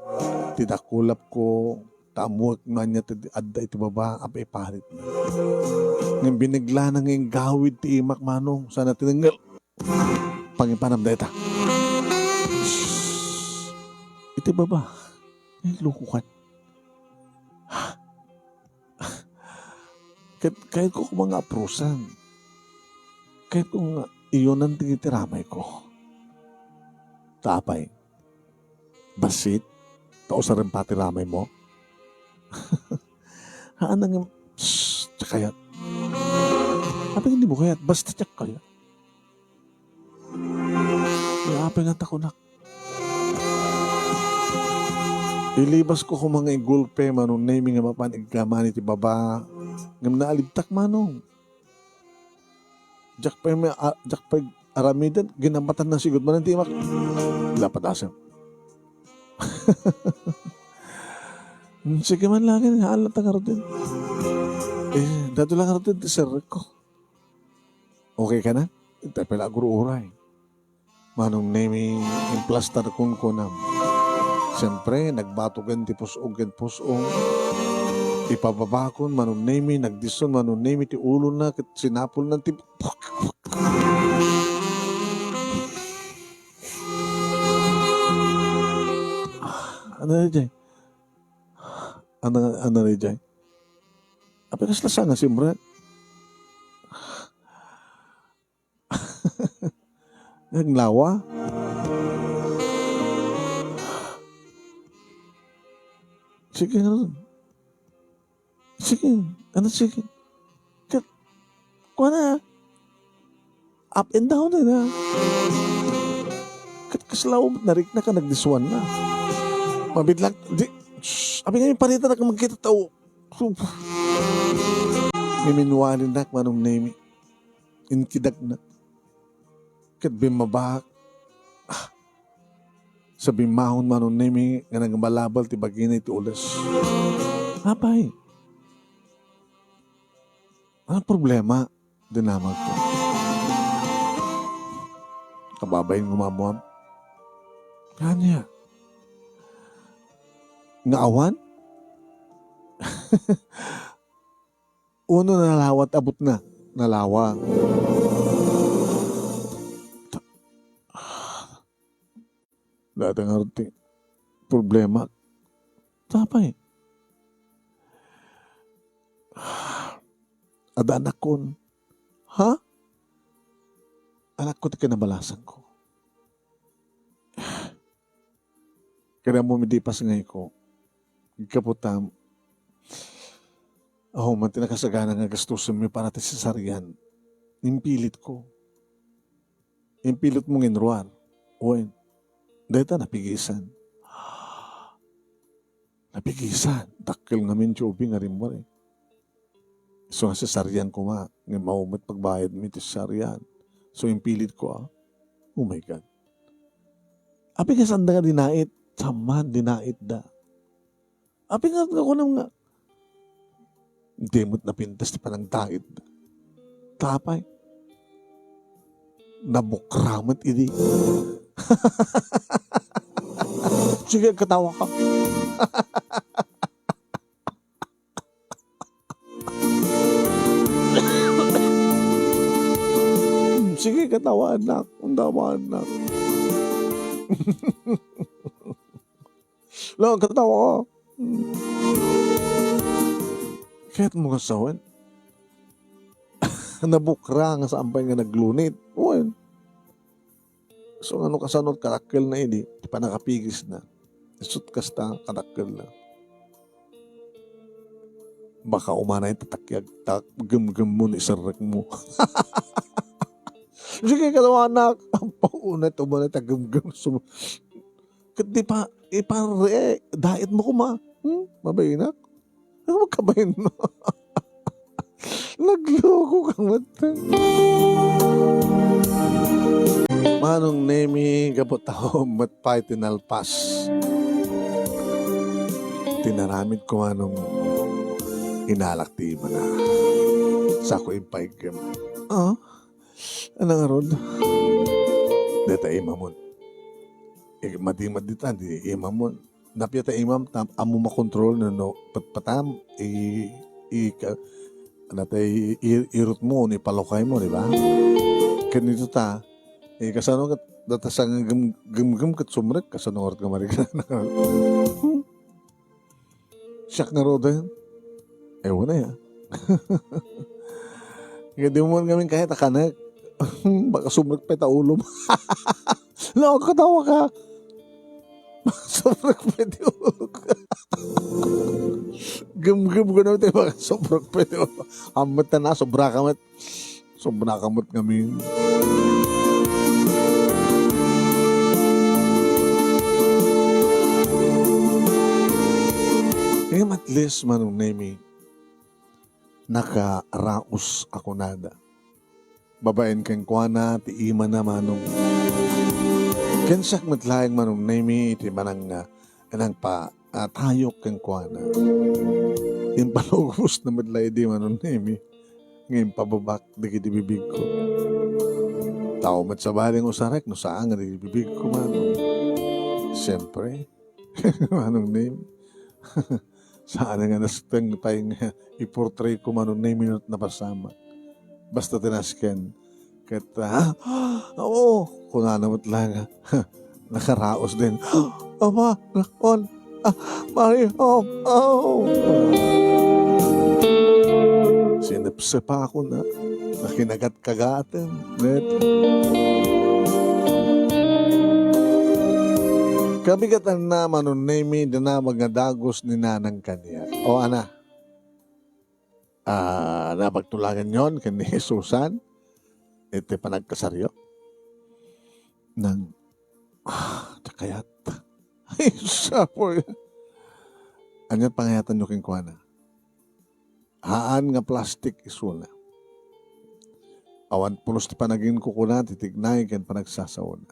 ti dakulapko, ta ammoek no ania ti adda iti baba, apay iparitna. Ngem bineglana nga inggawid ti imak, Manong, saan a tinengngel. Pangipanam dayta. Iti baba. Ay, loko kan. Ket, kayatko koma nga aprosen. Kayatko nga iyonan ti, ti ramayko. Ta apay? Bassit? Ta usaren pay ti ramaymo? Haan nga, shh, diak kayat. Apay nga dimo kayat? Basta diak kayat. Apay nga takunak. Ilibasko koma nga igulpe, Manong Nemi, nga mapan igkaman iti baba. Ngem naalibtak, Manong. Diak pay ma-, a-, diak pay aramiden, ginambatan na sigud manen ti imak. Lapad asem. Sige man laeng, haan latta ngaruden. Eh, daytoy la ngaruden ti serrekko. Okay ka na? Itan pay la agur-uray. Manong Nemi, implastarkon kunam. Siyempre, nagbatogen ti pus-ong ken pus-ong. Ipababakon, Manong Nemi, nagdison, Manong Nemi, ti ulona, ket sinapulna ti... Ano na, Jay? Ano, ano na, Jay? Apay kasla saan nga simrek? Naglawa? Sige, ano? Sige, ano, sige. Kat-, kuwan na. Up and down na na. Kat-, kasla, um, narikna ka, nagdiswan na. Mabitlang, di, shh, abi nga yung parita na kung magkita tao. Miminwali na, Manong Nemi. Inkidag na. Ket bimmabak. Ah. Sa bimmahon, Manong Nemi, nga nagbalabal ti bagina iti ules. Apay, ano problema? Dinamagko. Kababain, gumammuam. Ania? Nga awan? Uno, nalawa ti abutna. Nalawa. Dayta ngarud ti problema. Apay? Adda anakkon. Ha? Anakko ti kinabalasanko. Kada mo midipas nga iko, gapu ta, awan man ti nakasagana nga gastusenmi para ti cesarean. Impilitko. Impilitmo nga inruar. Wen, dayta napigisan. Napigisan. Dakkel ngamin ti ubing nga rimmuar, eh. So, nga cesarean koma, nga mao met pagbayadmi ti cesarean. So, impilitko, ah. Oh my God. Apay nga sanda nga dinait? Saan man, dinaitda. Apay nga, nga kunam nga, di met napintas ti panangdaitda. Apay? Nabukra met idi. Sige, katawa ka. Sige, katawa, anak. Katawa, anak. Lo, katawa ka. Kaya't mo nga sawen? Nabukra nga saan pay nga naglunit. Wen. So, ano kasano kadakkelna idi? Ti pannakapigisna. Isut' kasta kadakkelna. Baka umanay ta takyag-, ta gemgem mo ni serrek mo. Sige, katawa, anak. Ampaw, unay ta umanay ta gemgem. Sum-, ket di pa, ipare, dait mo koma. Hmm? Mabayinak? Ano magkabayin mo? Nagloko ka met. Manong Nemi, gapu ta met pay ti nalpas. Tinaramid ko, Manong, inalak ti imana. Sako impaiggem. Ah? Ano ngarud? Deta imamon. Eh, madi-, madi ta, di imamon. Napia ta imam, tam-, ammo makontrol no, no, pat-, patam, i-, i-, ka-, ano ta, i-, i-, irut mo, ni palukay mo, di ba? Ken dito ta, eh, kasano ket, data sa gem-, gemgem ket sumrek, kasano ngarud nga marikna? Siak ngaruden? Ewan na ya. Nga di mo man ngamin kaya takanek. Baka sumrek pa ita ulom. Lo, katawa ka. Baka sumrek pa ita ulom. Gumgum ko naman tayo, baka sumrek pa ita ulom. Amat na, sobra ka met. Sobra ka met ngamin. Ngem at least, Manong Nemi, nakaraos a kunada. Babaen kenkuana ti imana, Manong. Ken siak met laeng, Manong Nemi, iti manang, ah, nangpa-, ah, tayok kenkuana. Impalugos na met la idi, Manong Nemi, nga impababak dagiti bibigko. Tao met sabali nga usarek no saan nga dagiti bibigko, Manong. Siyempre, Manong Nemi. Saan nga nasteng pay nga i-portray ko, Manong Nemi, no napasamak. Basta ti nasken. Ket, ah, oo, kunana met la nga, nakaraos din. Ama, nakon, ah, Mari, oh, oh. Sinepsepa ko na, nakinagat-kagaten, net. Kabigatanna, Manong Nemi, dinamag nga dagus ni Nanang kaniak. O, ana, ah, napagtulaganyon ken ni Susan iti panagkasaryo? Nang, ah, diak kayat. Ay, sapoy. Ania pangayatanyo kenkuana? Haan nga plastik isuna. Awan pulos ti panaginkukuna ti tignay ken panagsasaona.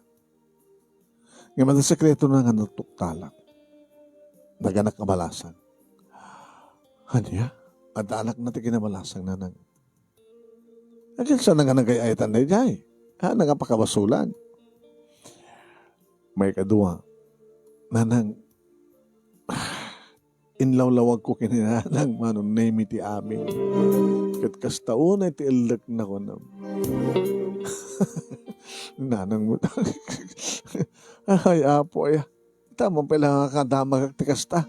Ngem adda sekretona nga natuktalak. Naganak a balasang. Ania? Adda anakna ti kinabalasang, Nanang. Agin sana nga nagay-ayatan daydiay? Ha, nagapakabasulan. Maikadua, Nanang, inlawlawagko ken ni Nanang Manong Nemi ti amin. Ket kasta unay ti ellekna, kunam. Nanang mo. Ay, Apo, aya. Tama pay la nga kadamagak ti kasta.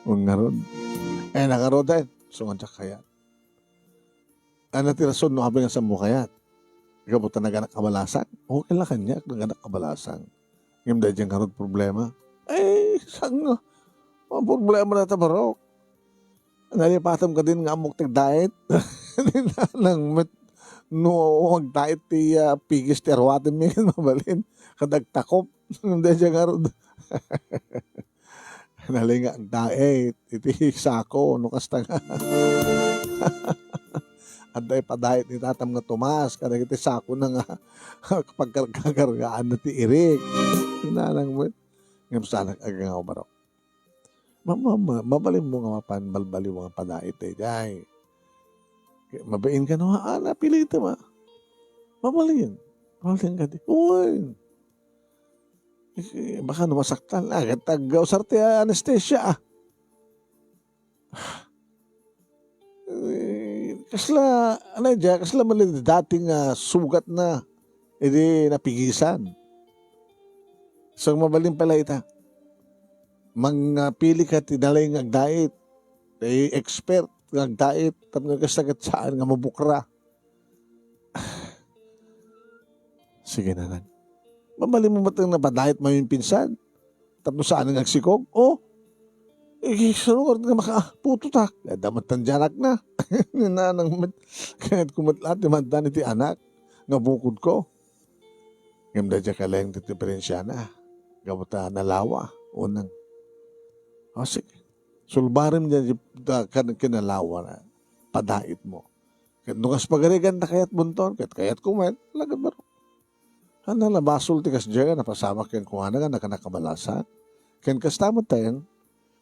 Wen ngarud. Ay, nakarudan. Sungan siya kayat. Ania ti rason no apay nga saanmo kayat? Gapu ta naganak a balasang? Okay la kaniak, naganak a balasang. Ngem daydiay ngarud problema. Ay, saan nga? Ang problema na ta, barok. Nalipatam kadin nga ammok ti agdait. Ni Nanang met, no agdait ti, ah, pigis ti aruatenmi ken mabalin. Kada agtakop. Ngem daydiay ngarud. Nalay nga agdait iti sako, no kasta nga. Adda ipadaitna ni tatam nga Tomas kadagiti sakona nga pagkarkargaanna ti irik. Ni Nanang met. Ngem saanak agangaw, barok. Ma-, ma-, ma-, mabalinmo nga mapan balbaliw nga padait daydiay. Mabain kano, a, napilitem, a. Mabalin. Mabalin kadi. Uy. Eh, baka no masaktan, a, ket aggausar ti anesthesia, a. Eh, kasla, ano, daydiay, kasla man daydiay dati nga sugatna idi napigisan. So, mabalin pay la ita. Mangpili ka ti nalay nga agdait, ti expert nga agdait, tapno kasta ket saan nga mabukra. Sige, Nanang. Mabalinmo met nga padait maminpinsan. Tapno saan nga agsikog? O? Eh, sino nga makaputotak? Adda met ti anakna. Ni Nanang met. Kayatko met la ti maaddan iti anak nga bukodko. Ngem daydiay kalaeng ti diferensiana. Gapu ta nalawa. Unang. O, sige. Sulbarem daydiay da-, kan-, kinalawana. Padaitmo. Ket no kas pagarigan ta kayatmonton, ket kayatko met, alagad barok. Ania la basol ti kasdiay nga napasamak kenkuana nga naganak a balasang? Ken kasta met ten,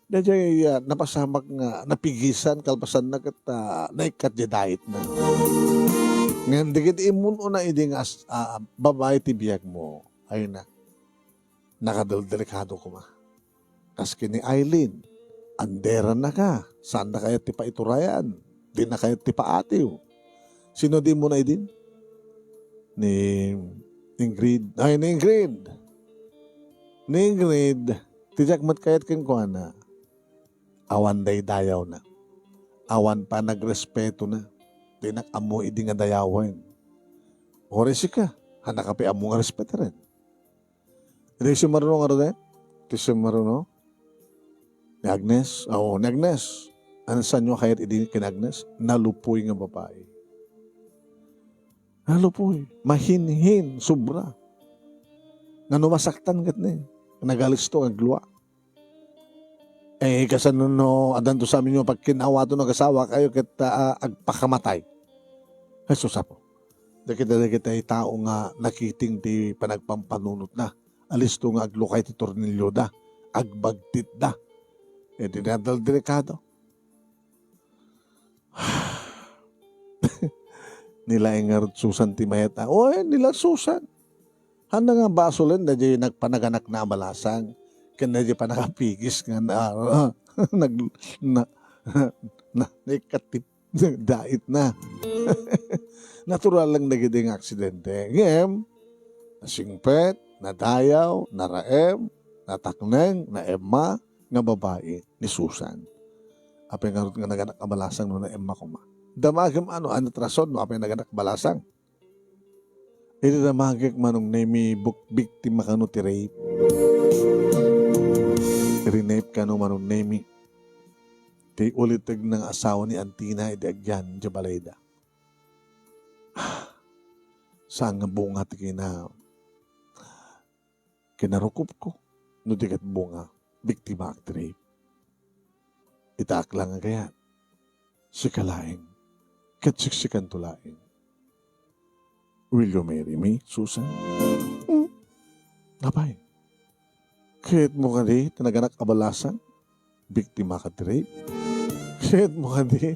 daydiay, ah, napasamak nga napigisan kalpasanna ket, ah, naikkat diay daitna. Ngem dagiti immun-una idi nga as-, ah, babai ti biagmo, ay na, nakadeldelikado koma. Kas ken ni Aileen, anderannaka, saanda kayat ti paiturayan, dina kayat ti paatiw. Sino di mo na idin? Ni Ingrid. Ay, ni Ingrid. Ni Ingrid, ti diak met kayat kenkuana, awan daydayawna. Awan panagrespetona. Dinak ammo idi nga dayawen. Uray sika, haannaka pay ammo nga respetaren. Iti simmaruno ngaruden? Iti simmaruno? Ni Agnes? Oo, ni Agnes. Ania saanyo a kayat idi ken Agnes? Nalupoy nga babai. Nalupoy. Mahinhin. Sobra. Nga no masaktan ket ni, nagalisto nga aglua. Eh, kasano no, addanto sa amin nga pagkin-awaton no agasawakayo ket, ah, agpakamatay? Jesus, Apo. Dagiti, dagiti tao nga nakiting ti panagpampanunotna. Alisto nga aglukay ti tornilyoda. Agbagtitda. Eh, di na delikado. Ni laeng ngarud Susan ti mayat a. Oy, ni la Susan. Haanna nga basolen daydiay nagpanaganakna a balasang ken daydiay pannakapigis nga na, nag-, na, na, naikkat ti daitna. Natural lang dagidi nga aksidente. Ngem, nasingpet, nadayaw, naraem, natakneng, naemma nga babai ni Susan. Apay ngarud nga naganak a balasang no naemma koma? Damagem a no ania ti rason no apay naganak a balasang? Idi damagek, Manong Nemi, buk-, biktima kano ti rape. Manong Nemi, ti ulitegna nga asawa ni Antina idi agyan idiay balayda. Saan nga bunga ti kina-, kinarukopko, no di ket bunga, biktimaak ti rape. Itaak la nga kayat, sika laeng, ket siksikanto laeng. Will you marry me, Susan? Hmm? Apay, kayatmo kadi ti naganak a balasang? Biktima ka ti rape? Kayatmo kadi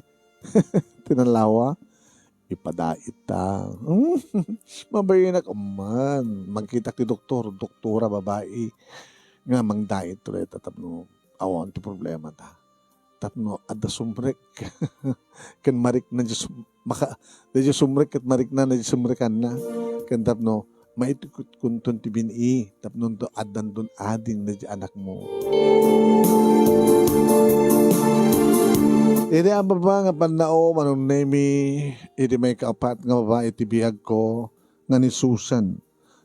ti nalawa? Ipadait ta. Mabainak man. Magkitak ti doktor, doktora, babai. Nga mangdait to dayta tapno awan ti problema ta. Tapno adda sumrek. Ken marikna diay sum-, maka-, diay sumrek ket marikna diay sumrekanna. Ken tapno maitukot kunton ti bin-i, tapno addanton ading diay anakmo. Idi a baba nga pannao, Manong Nemi, idi maikaapat nga babai iti biagko, nga ni Susan.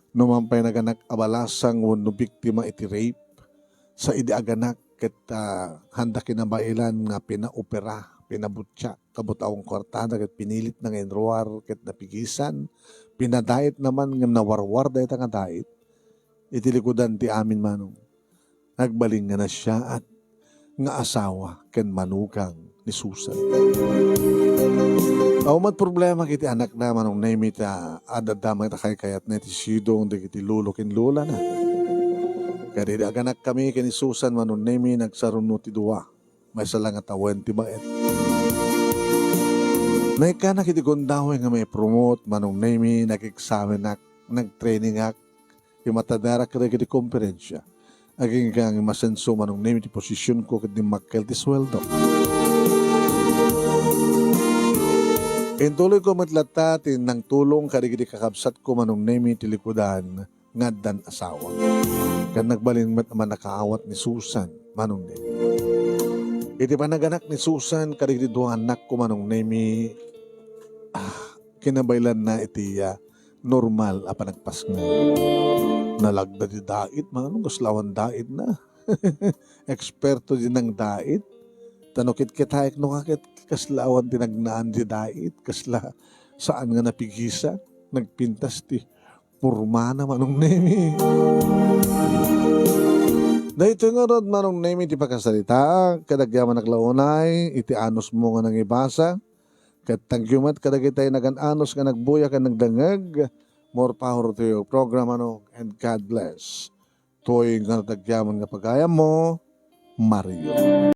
No man pay naganak a balasang wenno biktima iti rape, sa idi aganak ket, ah, handa kinabailan nga pinaopera, pinabutsak, kabutawon kuartada ket pinilitna nga inruar ket napigisan, pinadaitna man ngem nawarwar dayta nga dait. Iti likudan ti amin, Manong, nagbalin nga nasiaat nga asawa ken manugang ni Susan. Awan met problema iti anakna, Manong Nemi, ta adda met a kaykayatna iti sidong dagiti lolo ken lolana. Ket idi aganakkami ken ni Susan, Manong Nemi, nagsaruno ti dua. Maysa la nga tawen ti baet. Naikkanak iti gundaway nga maipromote, Manong Nemi, nag-eksamenak, nagtrainingak, imataderak kadagiti komperensia. Agingga nga masenso, Manong Nemi, ti posisionko ket dimmakkel ti sueldo. Intuloyko met latta ti nangtulong kadagiti kakabsatko, Manong Nemi, ti likudan nga addan asawa. Ket nagbalin met a mannakaawat ni Susan, Manong Nemi. Iti panaganak ni Susan kadagiti dua nga annakko, Manong Nemi, ah, kinabailanna iti, ah, normal a panagpasngay. Nalagda ti dait, Manong, kasla awan daitna. Eksperto diay nangdait. Ta no kitkitaek no ka ket kasla awan ti nagnaan diay dait, kasla saan nga napigisan, nagpintas ti pormana, Manong Nemi. Daytoy ngarud, Manong Nemi, ti pakasaritaak, ket agyamanak la unay iti anusmo nga nangibasa, ket thank you met kadagiti nagan-anus nga nagbuya ken nagdengngeg. More power to your program, Manong, and God bless. Toy ngarud agyaman nga pagayammo, Mario.